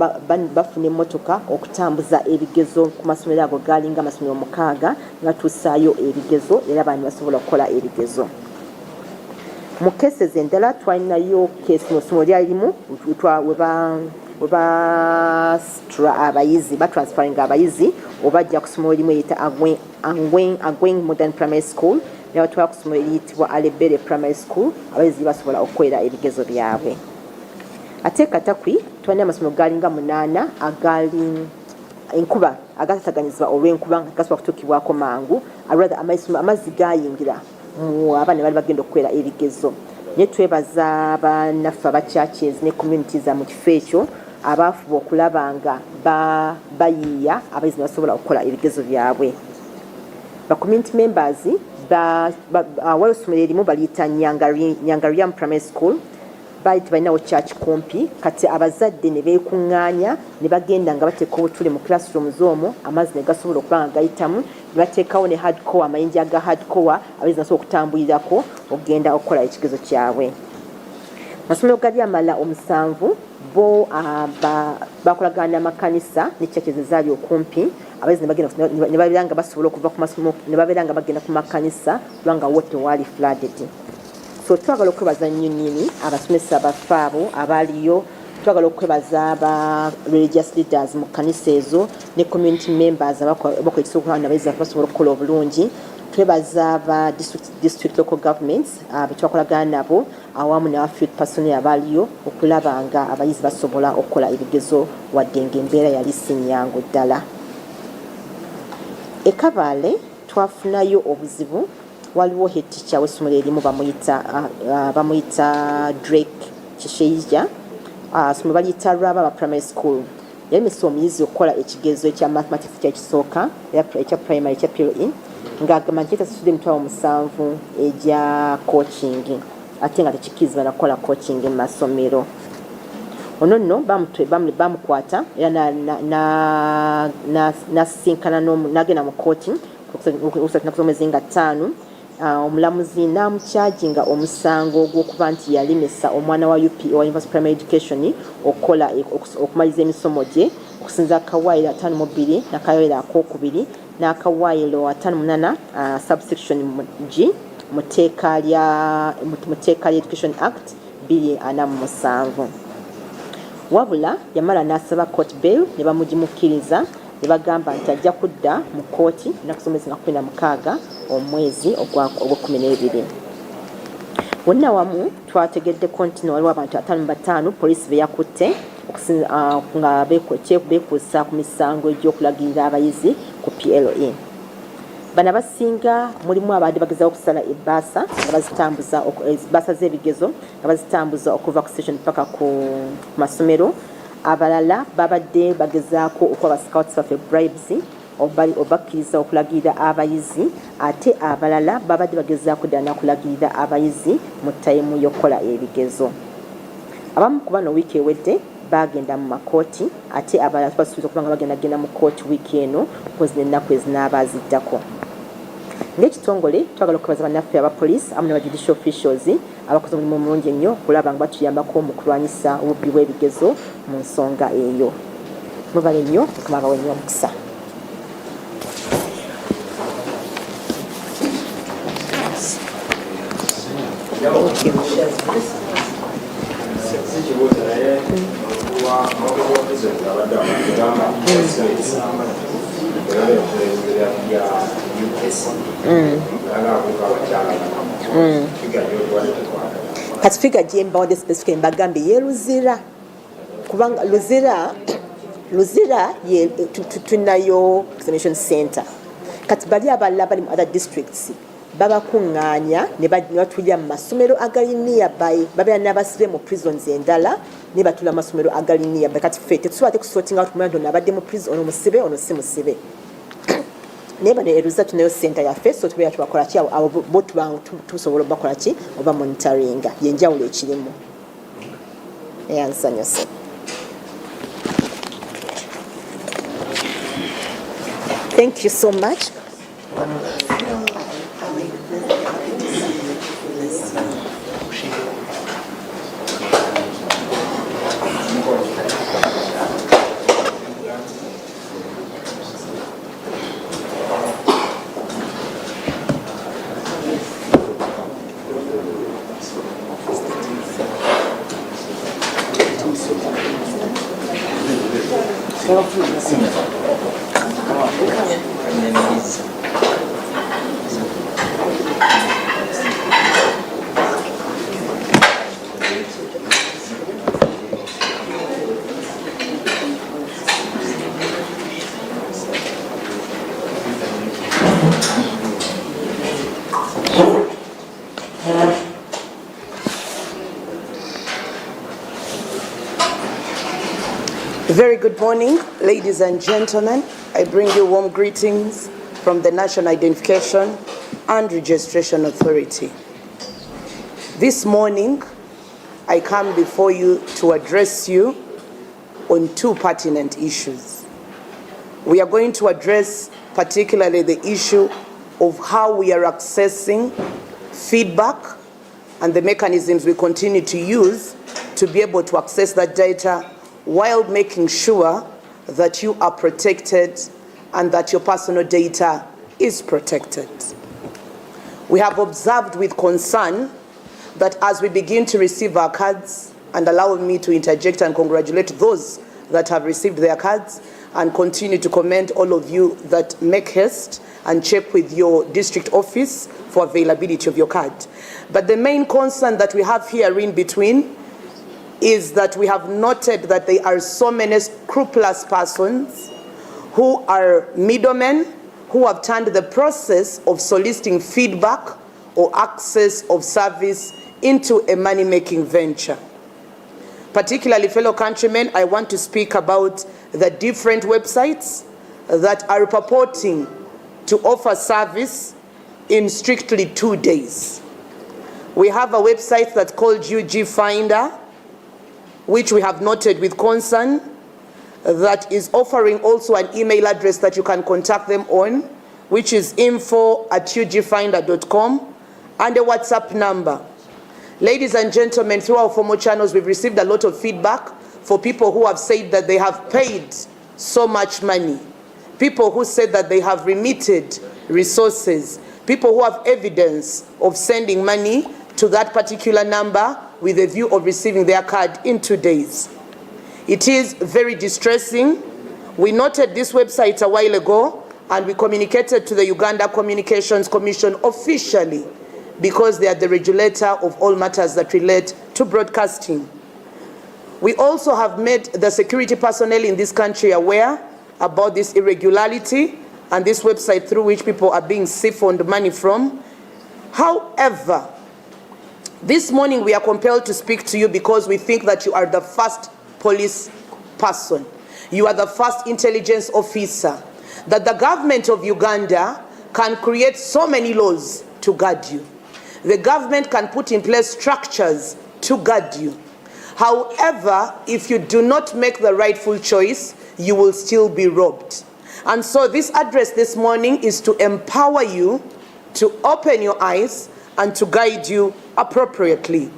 C: bafuna emmotoka okutambuza ebigezo ku masomero ago. Galinga amasomero 6 nga batuusaayo ebigezo, era baani basobola okukola ebigezo. Mu cases endala, twalinayo case mu ssomero lyalimu webasitula abayizi, batransferinga abayizi obajja ku ssomero limu eriyita Agweng Modern Primary School, ne batwala ku ssomero eriyitibwa Alebere Primary School, abayizi basobola okukolera ebigezo byabwe. Ate Katakwi twalina amasomero galinga munaana agali enkuba agatataganyizibwa olw'enkuba nga gasobola kutuukibwako mangu. Rather amazzi gayingira mu abaana bali bagenda okukolera ebigezo, naye twebaza bannaffe aba churches ne communities mu kifo ekyo abaafuba okulaba nga bayiiya abayizi ne basobola okukola ebigezo byabwe. Ba community members waliwo essomero erimu baliyita Nyangariam Primary School, baali tebalinawo church kumpi, kati abazadde ne beekuŋŋaanya ne bagenda nga bateeka obutuli mu classrooms omwo, amazzi ne gasobola okuba nga gayitamu, ne bateekawo ne hardcore, amayinja aga hardcore, abayizi basobola okutambulirako okugenda okukola ekigezo kyabwe. Masomero gali amalala 7 bo bakolagana n'amakanisa ne churches ezaali okumpi, abayizi ne babeera nga basobola okuva ku masomo ne babeera nga bagenda ku makanisa kubanga wo tewaali flooded. So twagala okwebaza nnyo nnyini abasomesa baffe abo abaaliyo, twagala okwebaza aba religious leaders mu kanisa ezo ne community members abakola ekisobola okuba abayizi baffe basobola okukola obulungi. Twebaza aba district local governments betwakolagana nabo awamu n'aba field personnel abaliyo okulaba nga abayizi basobola okukola ebigezo wadde ng'embeera yali si nnyangu ddala. E Kabale twafunayo obuzibu, waliwo head teacher w'essomero erimu bamuyita Drake Kisheija, essomero baliyita Rwababa Primary School. Yalemesa omuyizi okukola ekigezo ekya mathematics kyekisooka ekya primary ekya PLE ng'agamba nti yetasasudde 70,000 egya coaching, ate nga tekikkirizibwa nakukola coaching mu masomero. Ono nno bamukwata era nasisinkana n'agenda mu kooti okusatu z'omwezi nga 5. Omulamuzi n'amucharginga omusango ogw'okuba nti yalemesa omwana wa UPE wa Universal Primary Education okukola okumaliriza emisomo gye okusinza akawaayiro 52 n'akawaayiro akookubiri n'akawaayiro 58 subsection G mu tteeka lya Education Act 2047. Wabula yamala n'asaba court bail ne bamugimukkiriza ne bagamba nti ajja kudda mu kkooti ennaku z'omwezi nga 16 omwezi ogw'e-12. Wonna wamu twategeddeko nti no waliwo abantu 55 poliisi be yakutte nga beekuusa ku misango egy'okulagirira abayizi ku PLE. Bano abasinga mulimu abadde bagezaako okusala ebbaasa nga bazitambuza, ebbaasa z'ebigezo nga bazitambuza okuva ku station paka ku masomero. Abalala babadde bagezaako okuwa ba scouts baffe bribes obakkiriza okulagirira abayizi, ate abalala babadde bagezaako ddala nakulagirira abayizi mu time y'okukola ebigezo. Abamu ku bano wiiki ewedde bagenda mu makooti, ate abalala tubasuubiza okuba nga bagenda genda mu kooti wiiki eno mpozi n'ennaku ezinaaba ziddako. Ng'ekitongole twagala okwebaza bannaffe aba police awamu n'aba judicial officials abakoze omulimu omulungi ennyo okulaba nga batuyambako mu kulwanyisa obubbi bw'ebigezo mu nsonga eyo. Mwebale nnyo, Mukama abawe nnyo omukisa. Thank you.
B: Si kibuuzo, naye omwogezi wa Prisons abadde agamba era ya US nga akuuka abakyala figure gyotuwadde tetwagala.
C: Kati figure gyembawadde specific mbagambye ye Luzira, kubanga Luzira ye tulinayo examination center. Kati bali abalala bali mu other districts babakuŋŋaanya ne batulira mu masomero agali nearby. Babeera n'abasibe mu prisons endala ne batula mu masomero agali nearby. Kati ffe tetusobola te kusortinga out kumanya nti ono abadde mu prison, ono musibe, ono si musibe. Naye bano e Luzira tunayo center yaffe, so tubeera tubakola ki, abo bo tusobola obakola ki oba monitoringa. Yenjawulo ekirimu. Eyansanyuse. Thank you so much.
H: Very good morning, ladies and gentlemen. I bring you warm greetings from the National Identification and Registration Authority. This morning, I come before you to address you on two pertinent issues. We are going to address particularly the issue of how we are accessing feedback and the mechanisms we continue to use to be able to access that data while making sure that you are protected and that your personal data is protected. We have observed with concern that as we begin to receive our cards, and allow me to interject and congratulate those that have received their cards, and continue to commend all of you that make haste and check with your district office for availability of your card. But the main concern that we have here in between is that we have noted that there are so many scrupulous persons who are middlemen who have turned the process of soliciting feedback or access of service into a money-making venture. Particularly, fellow countrymen, I want to speak about the different websites that are purporting to offer service in strictly 2 days. We have a website that's called UG Finder, which we have noted with concern, that is offering also an email address that you can contact them on, which is info@ugfinder.com, and a WhatsApp number. Ladies and gentlemen, through our formal channels, we've received a lot of feedback for people who have said that they have paid so much money, people who said that they have remitted resources, people who have evidence of sending money to that particular number with a view of receiving their card in 2 days. It is very distressing. We noted this website a while ago and we communicated to the Uganda Communications Commission officially because they are the regulator of all matters that relate to broadcasting. We also have made the security personnel in this country aware about this irregularity and this website through which people are being siphoned money from. However, this morning we are compelled to speak to you because we think that you are the first police person. You are the first intelligence officer. That the government of Uganda can create so many laws to guard you. The government can put in place structures to guard you. However, if you do not make the rightful choice, you will still be robbed. And so this address this morning is to empower you, to open your eyes, and to guide you appropriately.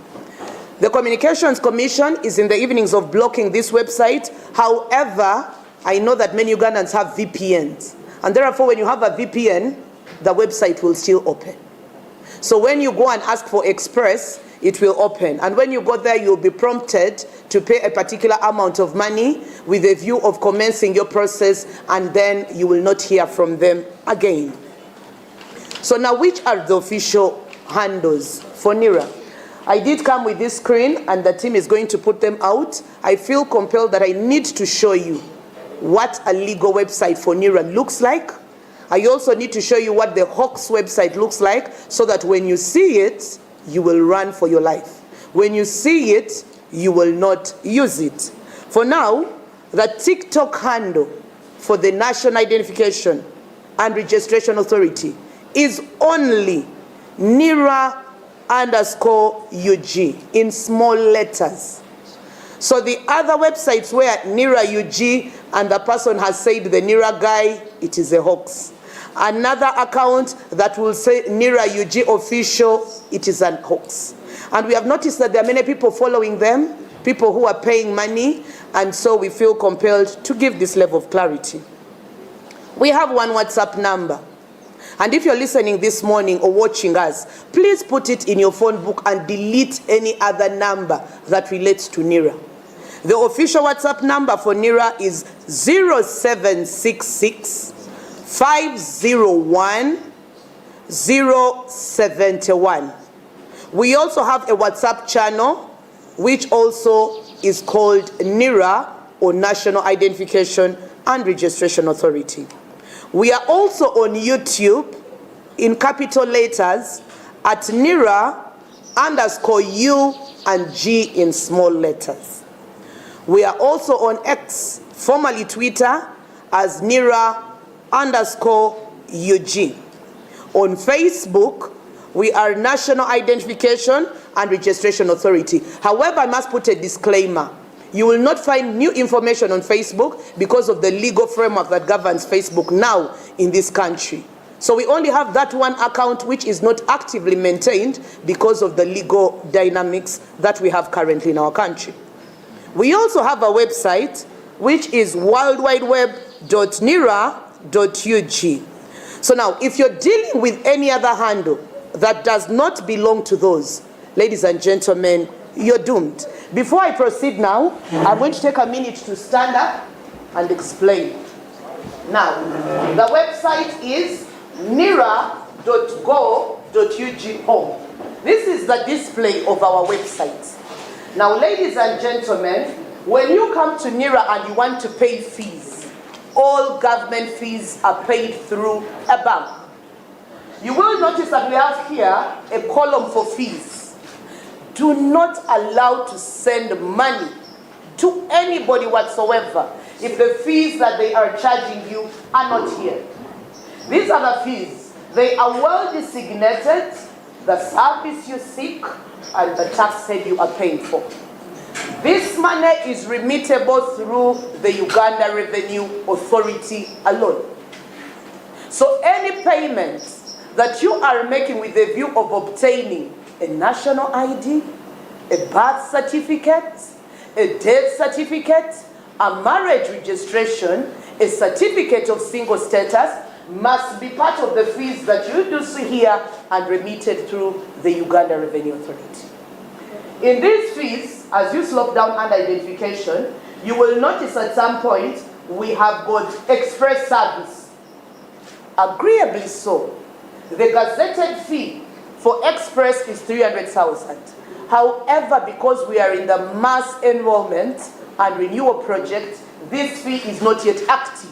H: The Communications Commission is in the evenings of blocking this website. However, I know that many Ugandans have VPNs. And therefore, when you have a VPN, the website will still open. So when you go and ask for Express, it will open. And when you go there, you'll be prompted to pay a particular amount of money with a view of commencing your process, and then you will not hear from them again. So now, which are the official handles for NIRA? I did come with this screen, and the team is going to put them out. I feel compelled that I need to show you what a legal website for NIRA looks like. I also need to show you what the Hawks website looks like, so that when you see it, you will run for your life. When you see it, you will not use it. For now, the TikTok handle for the National Identification and Registration Authority is only NIRA underscore UG in small letters. So the other websites where NIRA UG and the person has said the NIRA guy, it is a hoax. Another account that will say NIRA UG official, it is an hoax. And we have noticed that there are many people following them, people who are paying money, and so we feel compelled to give this level of clarity. We have one WhatsApp number. And if you're listening this morning or watching us, please put it in your phone book and delete any other number that relates to NIRA. The official WhatsApp number for NIRA is 0766 501 071. We also have a WhatsApp channel, which also is called NIRA, or National Identification and Registration Authority. We are also on YouTube in capital letters at NIRA underscore U and G in small letters. We are also on X, formerly Twitter, as NIRA underscore UG. On Facebook, we are National Identification and Registration Authority. However, I must put a disclaimer. You will not find new information on Facebook because of the legal framework that governs Facebook now in this country. So we only have that one account which is not actively maintained because of the legal dynamics that we have currently in our country. We also have a website which is worldwideweb.nira.ug. So now, if you're dealing with any other handle that does not belong to those, ladies and gentlemen, you're doomed. Before I proceed now, I'm going to take a minute to stand up and explain. Now, the website is nira.go.ug home. This is the display of our website. Now, ladies and gentlemen, when you come to NIRA and you want to pay fees, all government fees are paid through a bank. You will notice that we have here a column for fees. Do not allow to send money to anybody whatsoever if the fees that they are charging you are not here. These are the fees. They are well designated, the service you seek, and the tax head you are paying for. This money is remittable through the Uganda Revenue Authority alone. So any payment that you are making with the view of obtaining a national ID, a birth certificate, a death certificate, a marriage registration, a certificate of single status, must be part of the fees that you do see here and remitted through the Uganda Revenue Authority. In these fees, as you slope down under identification, you will notice at some point we have got express service. Agreeably so, the gazetted fee for express is 300,000. However, because we are in the mass enrollment and renewal project, this fee is not yet active.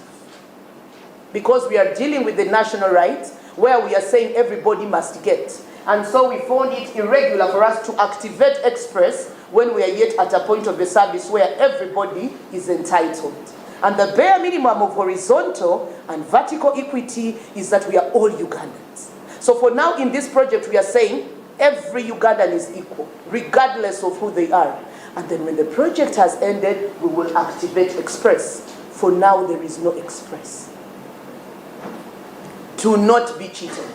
H: Because we are dealing with the national right where we are saying everybody must get. And so we found it irregular for us to activate express when we are yet at a point of the service where everybody is entitled. And the bare minimum of horizontal and vertical equity is that we are all Ugandans. So for now in this project, we are saying every Ugandan is equal, regardless of who they are. And then when the project has ended, we will activate express. For now, there is no express. Do not be cheated.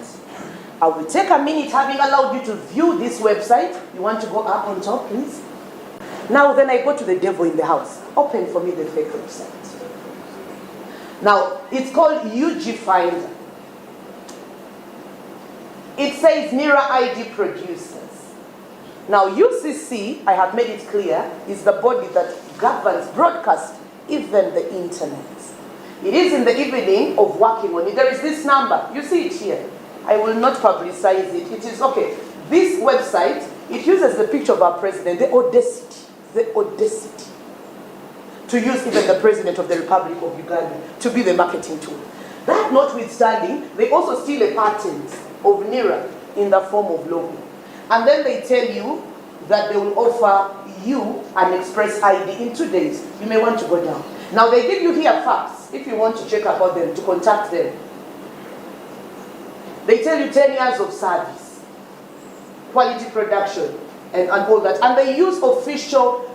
H: I will take a minute, having allowed you to view this website. You want to go up on top, please? Now then I go to the devil in the house. Open for me the fake website. Now, it's called UG Finder. It says NIRA ID producers. Now, UCC, I have made it clear, is the body that governs broadcast, even the internet. It is in the evening of working on it. There is this number. You see it here. I will not publicize it. It is okay. This website, it uses the picture of our president, the audacity to use even the president of the Republic of Uganda to be the marketing tool. That notwithstanding, they also steal a patent of NIRA in the form of logo. And then they tell you that they will offer you an express ID in 2 days. You may want to go down. Now they give you here facts if you want to check about them, to contact them. They tell you 10 years of service, quality production, and all that. And they use official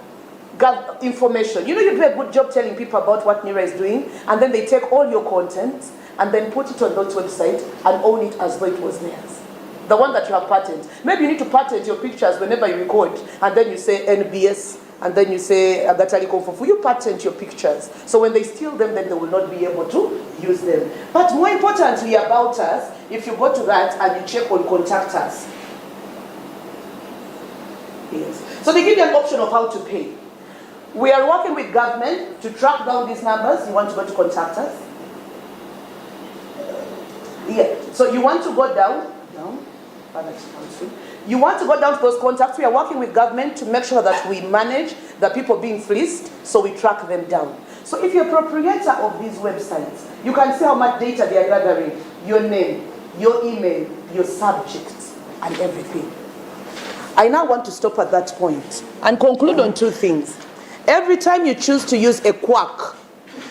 H: information. You know, you do a good job telling people about what NIRA is doing, and then they take all your content and then put it on that website and own it as though it was theirs. The one that you have patented. Maybe you need to patent your pictures whenever you record, and then you say NBS, and then you say Agatali Kofufu. You patent your pictures. So when they steal them, then they will not be able to use them. But more importantly about us, if you go to that and you check on contact us. Yes. So they give you an option of how to pay. We are working with government to track down these numbers. You want to go to contact us? Yeah. So you want to go down. You want to go down to those contacts. We are working with government to make sure that we manage the people being fleeced, so we track them down. So if you're a proprietor of these websites, you can see how much data they are gathering, your name, your email, your subject, and everything. I now want to stop at that point and conclude on two things. Every time you choose to use a quack,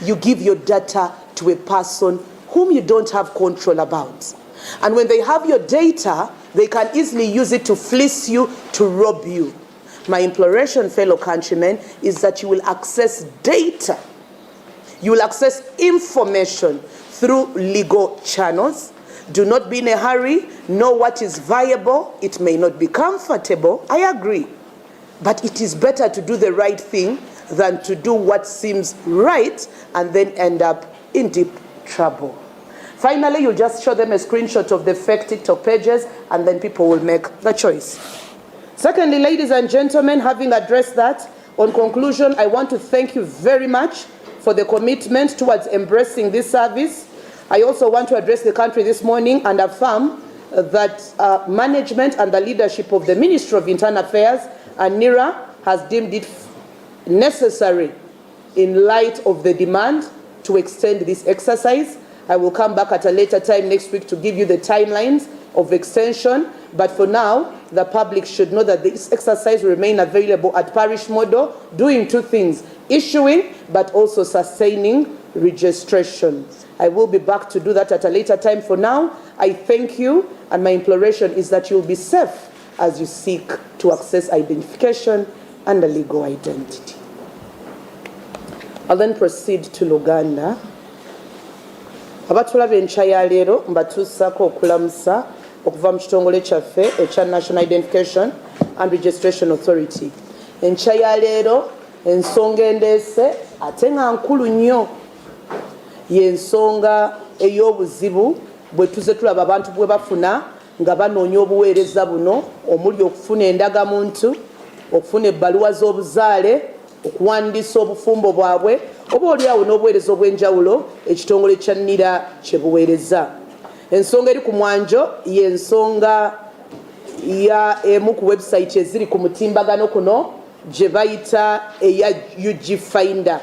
H: you give your data to a person whom you don't have control about. And when they have your data, they can easily use it to fleece you, to rob you. My imploration, fellow countrymen, is that you will access data. You will access information through legal channels. Do not be in a hurry. Know what is viable. It may not be comfortable. I agree. But it is better to do the right thing than to do what seems right and then end up in deep trouble. Finally, you just show them a screenshot of the fake TikTok pages, and then people will make the choice. Secondly, ladies and gentlemen, having addressed that, on conclusion, I want to thank you very much. for the commitment towards embracing this service. I also want to address the country this morning and affirm that management and the leadership of the Ministry of Internal Affairs and NIRA has deemed it necessary in light of the demand to extend this exercise. I will come back at a later time next week to give you the timelines of extension. But for now, the public should know that this exercise will remain available at parish model, doing two things: issuing, but also sustaining registration. I will be back to do that at a later time. For now, I thank you, and my imploration is that you'll be safe as you seek to access identification and a legal identity. I'll then proceed to Luganda. Abatulaba enkya ya leero, mbatuusaako okulamusa okuva mu kitongole kyaffe ekya National Identification and Registration Authority. Enkya ya leero ensonga endeese ate nga nkulu nnyo y'ensonga ey'obuzibu bwe tuze tulaba abantu bwe bafuna nga banoonya obuweereza buno, omuli okufuna endagamuntu, okufuna ebbaluwa z'obuzaale, okuwandiisa obufumbo bwabwe, oba oliawo n'obuweereza obw'enjawulo ekitongole kya NIRA kye buweereza. Ensonga eri ku mwanjo y'ensonga ya emu ku website eziri ku mutimbagano kuno gye bayita eya UG Finder.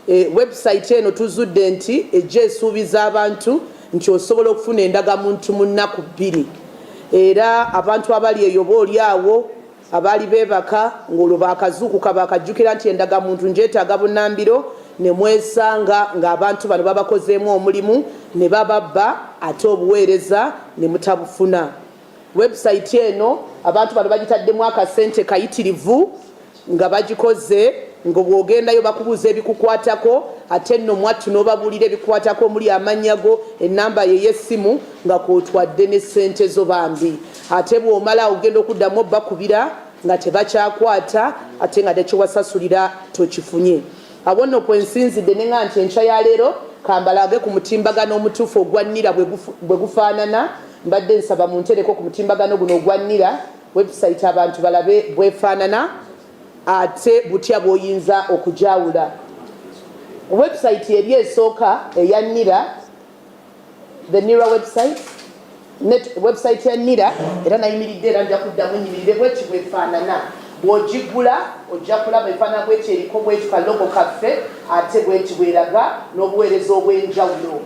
H: Website eno tuzudde nti ejja esuubiza abantu nti osobola okufuna endagamuntu mu nnaku 2, era abantu abali eyo oba oli awo abaali beebaka ng'olwo bakazuukuka bakajjukira nti endagamuntu njeetaaga bunnambiro, ne mwesanga ng'abantu bano babakozeemu omulimu ne bababba ate obuweereza ne mutabufuna. Website eno abantu bano bagitaddemu akasente kayitirivu nga bagikoze nga bw'ogendayo bakubuuza ebikukwatako, ate nno mwattu n'obabuulira ebikukwatako omuli amannya go, ennamba ye y'essimu, nga kwotwadde ne ssente zo bambi. Ate bw'omala ogenda okuddamu obbakubira nga tebakyakwata, ate nga tekiwasasulira tokifunye. Awo nno kwensinzidde neŋa nti enkya ya leero kambalage ku mutimbagano omutuufu ogwa NIRA bwe gufaanana. Mbadde nsaba muntereko ku mutimbagano guno ogwa NIRA website abantu balabe bwefaanana ate butya bw'oyinza okujawula. Website eri esooka eya NIRA, the NIRA website net, website ya NIRA, era nayimiridde era nja kuddamu nyimirire. Bweki bwefaanana bw'ogiggula, ojja kulaba efaanana bweki, eriko bweki ka logo kaffe, ate bweki bweraga n'obuweereza obw'enjawulo.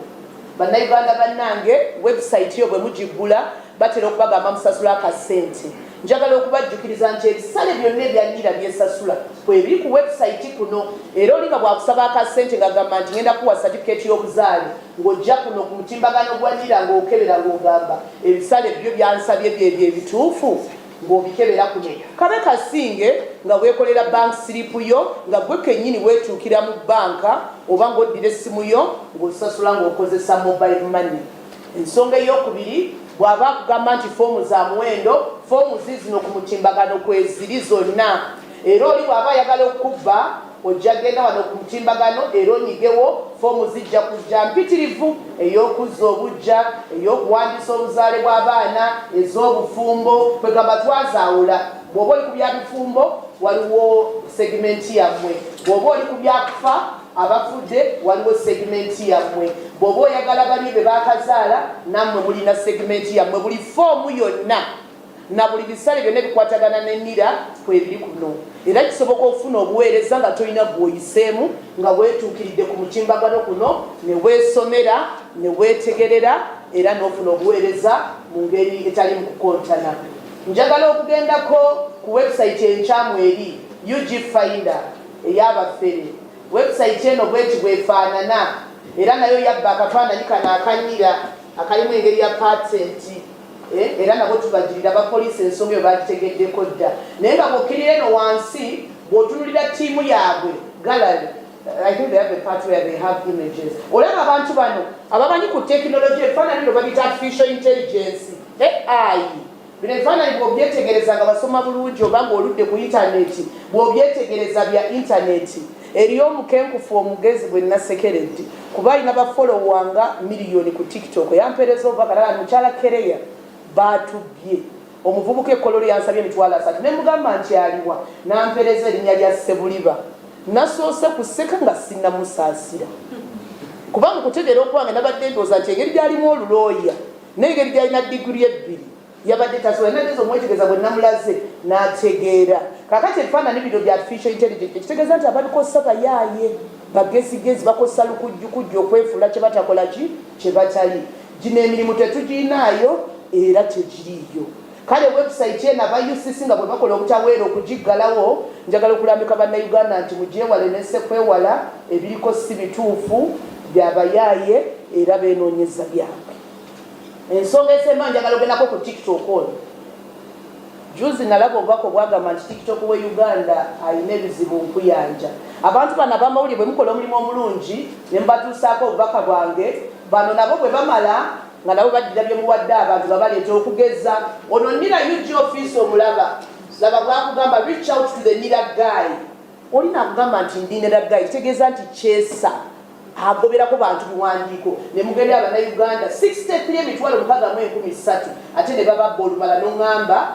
H: Bannayuganda bannange, website yo bwe mugiggula batera okubagamba musasula akasente. Njagala okubajjukiriza nti ebisale byonna ebya NIRA byesasula kwebiri ku website kuno, era oli nga bwakusaba akasente ngagamba nti ngenda kuwa certificate y'obuzaale, ng'ojja kuno ku mutimbagano gwa NIRA ng'okebera ng'ogamba ebisale byo byansabye byebyo ebituufu, ng'obikebera kuno. Kabe kasinge nga weekolera bank slip yo, nga gwe kennyini weetuukira mu banka, oba ng'oddira essimu yo ng'osasula ng'okozesa mobile money. Ensonga eyokubiri, bw'aba akugamba nti foomu za muwendo, foomu zizino ku mutimbagano kweziri zonna, era oli bw'aba ayagala okukubba ojja genda wano ku mutimbagano era onyigewo, foomu zijja kujja mpitirivu: ey'okuzza obujja, ey'okuwandiisa obuzaale bw'abaana, ez'obufumbo. Kwegamba twazaawula, bw'oba oli ku byabifumbo waliwo segment yammwe, bw'oba oli ku byakufa abafudde waliwo segment yammwe, bw'oba oyagala bali be bakazaala nammwe mulina segment yammwe. Buli foomu yonna na buli bisale byonna ebikwatagana n'enira kwebiri kuno, era kisoboka okufuna obuweereza nga tolina gwoyiseemu, nga weetuukiridde ku mutimbagano kuno ne weesomera ne weetegerera era n'ofuna obuweereza mu ngeri etali mu kukontana. Njagala okugendako ku website enkyamu eri UG Finder ey'abafere. Website eno bweti bwefaanana, era nayo yabba akafaananyi kano akanyira akalimu engeri ya patenti. Era nabo tubagirira bapoliisi, ensonga eyo bagitegeddeko dda. Naye nga bw'okkirira eno wansi, bw'otunulira ttiimu yaabwe gallery, I think they have a part where they have images. Olaba abantu bano abamanyi ku tekinologi, ebifaananyi bino babiyita artificial intelligence, AI. Bino ebifaananyi bw'obyetegereza nga basoma bulungi oba ng'oludde ku intaneti, bw'obyetegereza bya intaneti. Eriyo omukenkufu omugezi bwe nasekeredde kuba alina bafollower nga miliyoni ku TikTok, yampeereza obubaka naga, "Mukyala Kereya, baatubbye omuvubuka ekkololo, yansabye 30,000." Ne mugamba nti aliwa? Nampeereza erinnya lya Sebuliba. Nasoose kuseka nga sinnamusaasira, kubanga okutegeera okwange nabadde ndowooza nti engeri gyalimu olulooya n'engeri gyalina diguri ebbiri yabadde tasobola. Nageza omwetegereza bwe namulaze n'ategeera. Kakati ebifaananyi bino bya artificial intelligence, ekitegeeza nti ababikozesa bayaaye, bagezigezi, bakozesa lukujjukujju okwefuula kye batakola ki kye batali. Gino emirimu tetugiinaayo era tegiriiyo. Kale website eno aba UCC nga bwe bakola obutaweera okugiggalawo, njagala okulambika Bannayuganda nti mugyewale nesekwewala, ebiriko si bituufu, byabayaaye era beenoonyeza byabwe. Ensonga esemba, njagala ogendako ku TikTok ono. Juzi nalaba obubaka obwagamba nti TikTok we Uganda alina ebizibu nkuyanja. Abantu bano abamawulire bwe mukola omulimu omulungi ne mubatuusaako obubaka bwange, bano nabo bwe bamala nga nabo baddira bye muwadde abantu nga baleeta. Okugeza ono NIRA UG office, omulaba, laba bwakugamba, "Reach out to the NIRA guy." Oli nakugamba nti ndi NIRA guy, kitegeeza nti kyesa agoberako bantu biwandiiko ne mugendera Abannayuganda 63 603,000, ate ne bababba olubala noŋŋamba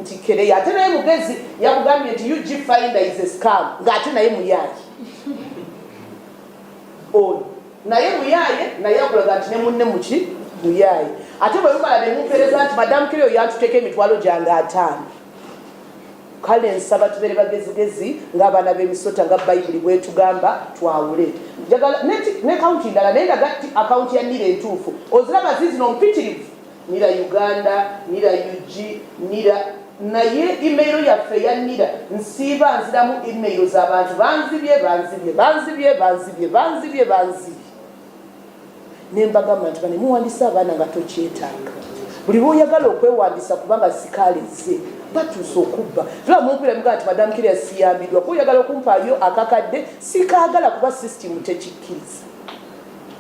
H: nti kereya. Ate naye mugezi, yakugambye nti UG Finder is a scam, ng'ate naye muyaaye. Ono naye muyaaye, naye akulaga nti ne munne muki muyaaye. Ate bwe bumala ne mumpeereza nti Madamu Kereyo yantuteeka emitwalo gyange 50. Kale nsaba tubeere bagezigezi ng'abaana b'emisota, nga Bayibuli bwetugamba twawule. Njagala ne akawunti ndala, naye ndaga akawunti ya NIRA entuufu. Oziraba zizino mpitirivu, NIRA Uganda, NIRA UG, NIRA, naye email yaffe eya NIRA nsiiba nziramu email z'abantu banzibye, banzibye, banzibye, banzibye, banzibye, banzibye. Nembagamba nti bane muwandisa abaana nga tokyetaaga buli lwoyagala okwewandisa, kubanga sikaleze batuuse okubba. Tulaba mumpira mugaa nti Madamu Kiria siyambiddwa, kuba oyagala okumpaayo akakadde, sikaagala kuba system tekikkiriza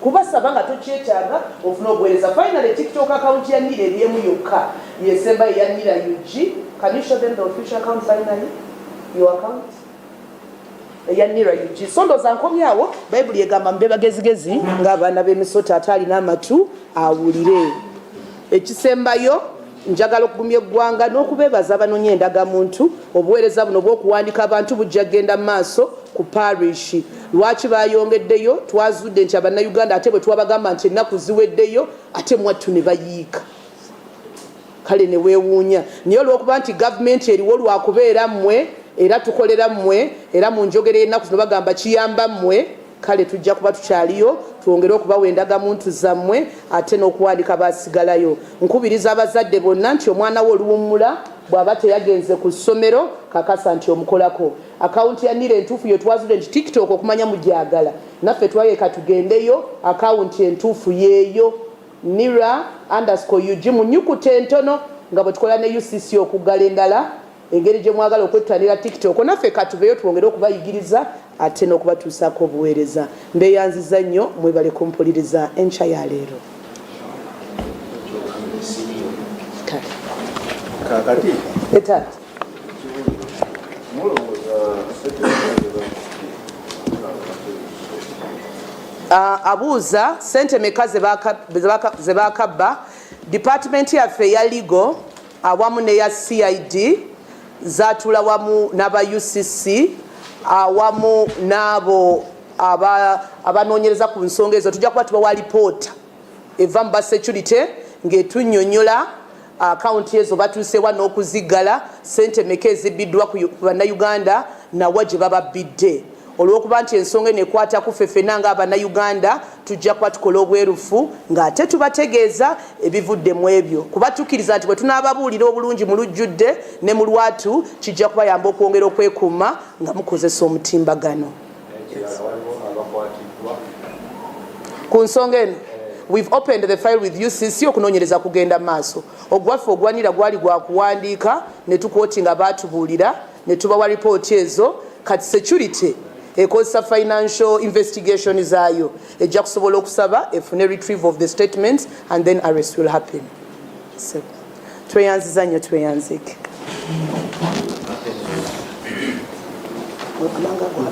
H: kubasaba nga tokyetaaga ofune obuweereza. Finally, TikTok account ya NIRA eryemu yokka yesemba eya NIRA UG. Can you show them the official account? Finally, your account eya NIRA UG. So ndooza nkomyawo. Bayibuli egamba mbe bagezigezi ng'abaana b'emisota, ate alina amatu awulire. Ekisembayo, njagala okugumya eggwanga n'okubeebaza abanoonya endagamuntu. Obuweereza buno obw'okuwandika abantu bujja kgenda mu maaso ku parish. Lwaki bayongeddeyo? Twazudde nti Abannayuganda, ate bwe twabagamba nti ennaku ziweddeyo, ate mwattu ne bayiika. Kale ne weewuunya, naye olwokuba nti gavumenti eriwo lwakubeera mmwe, era tukolera mmwe, era mu njogera y'ennaku zino bagamba kiyamba mmwe. Kale tujja kuba tukyaliyo twongere okubawa endagamuntu zammwe ate n'okuwandika basigalayo. Nkubiriza abazadde bonna nti omwana we oluwummula bw'aba teyagenze ku ssomero, kakasa nti omukolako. Akawunti ya NIRA entuufu yetwazudde nti TikTok okumanya mugyagala, naffe twayeka tugendeyo. Akawunti entuufu yeeyo NIRA_UG mu nyukuta entono, nga bwe tukola ne UCC okuggala endala. Engeri gye mwagala okwettanira TikTok, naffe katuveeyo twongere okubayigiriza ate n'okubatuusaako obuweereza. Mbeeyanziza nnyo, mwebale kumpuliriza enkya ya leero. Kale.
A: Kakati
H: etaata.
A: Mulowooza sente
H: Abuuza sente meka ze bakabba. Department yaffe eya legal awamu neya CID zatula wamu n'aba UCC awamu n'abo abanoonyereza ku nsonga ezo. Tujja kuba tubawa lipoota eva mu ba security ng'etunnyonnyola akawunti ezo batuusewa n'okuziggala, sente meka ezibbiddwa ku Bannayuganda, nawa gye bababbidde. Olw'okuba nti ensonga eno ekwata ku ffe ffenna ng'Abannayuganda, tujja kuba tukola obwerufu ng'ate tubategeeza ebivudde mu ebyo, kuba tukkiriza nti bwe tunaababuulira obulungi mu lujjudde ne mu lwatu, kijja kubayamba okwongera okwekuuma nga mukozesa omutimbagano.
B: Ekirala, waliwo abakwatiddwa?
H: Ku nsonga eno, we've opened the file with UCC. Okunoonyereza kugenda maaso. Ogwaffe ogwanira gwali gwa kuwandiika ne tukwoti nga baatubuulira ne tubawa ripooti ezo. Kati security ekozesa financial investigation zaayo, ejja kusobola okusaba efune retrieve of the statements and then arrest will happen. So tweyanziza nnyo, tweyanzike. Amanga gwa.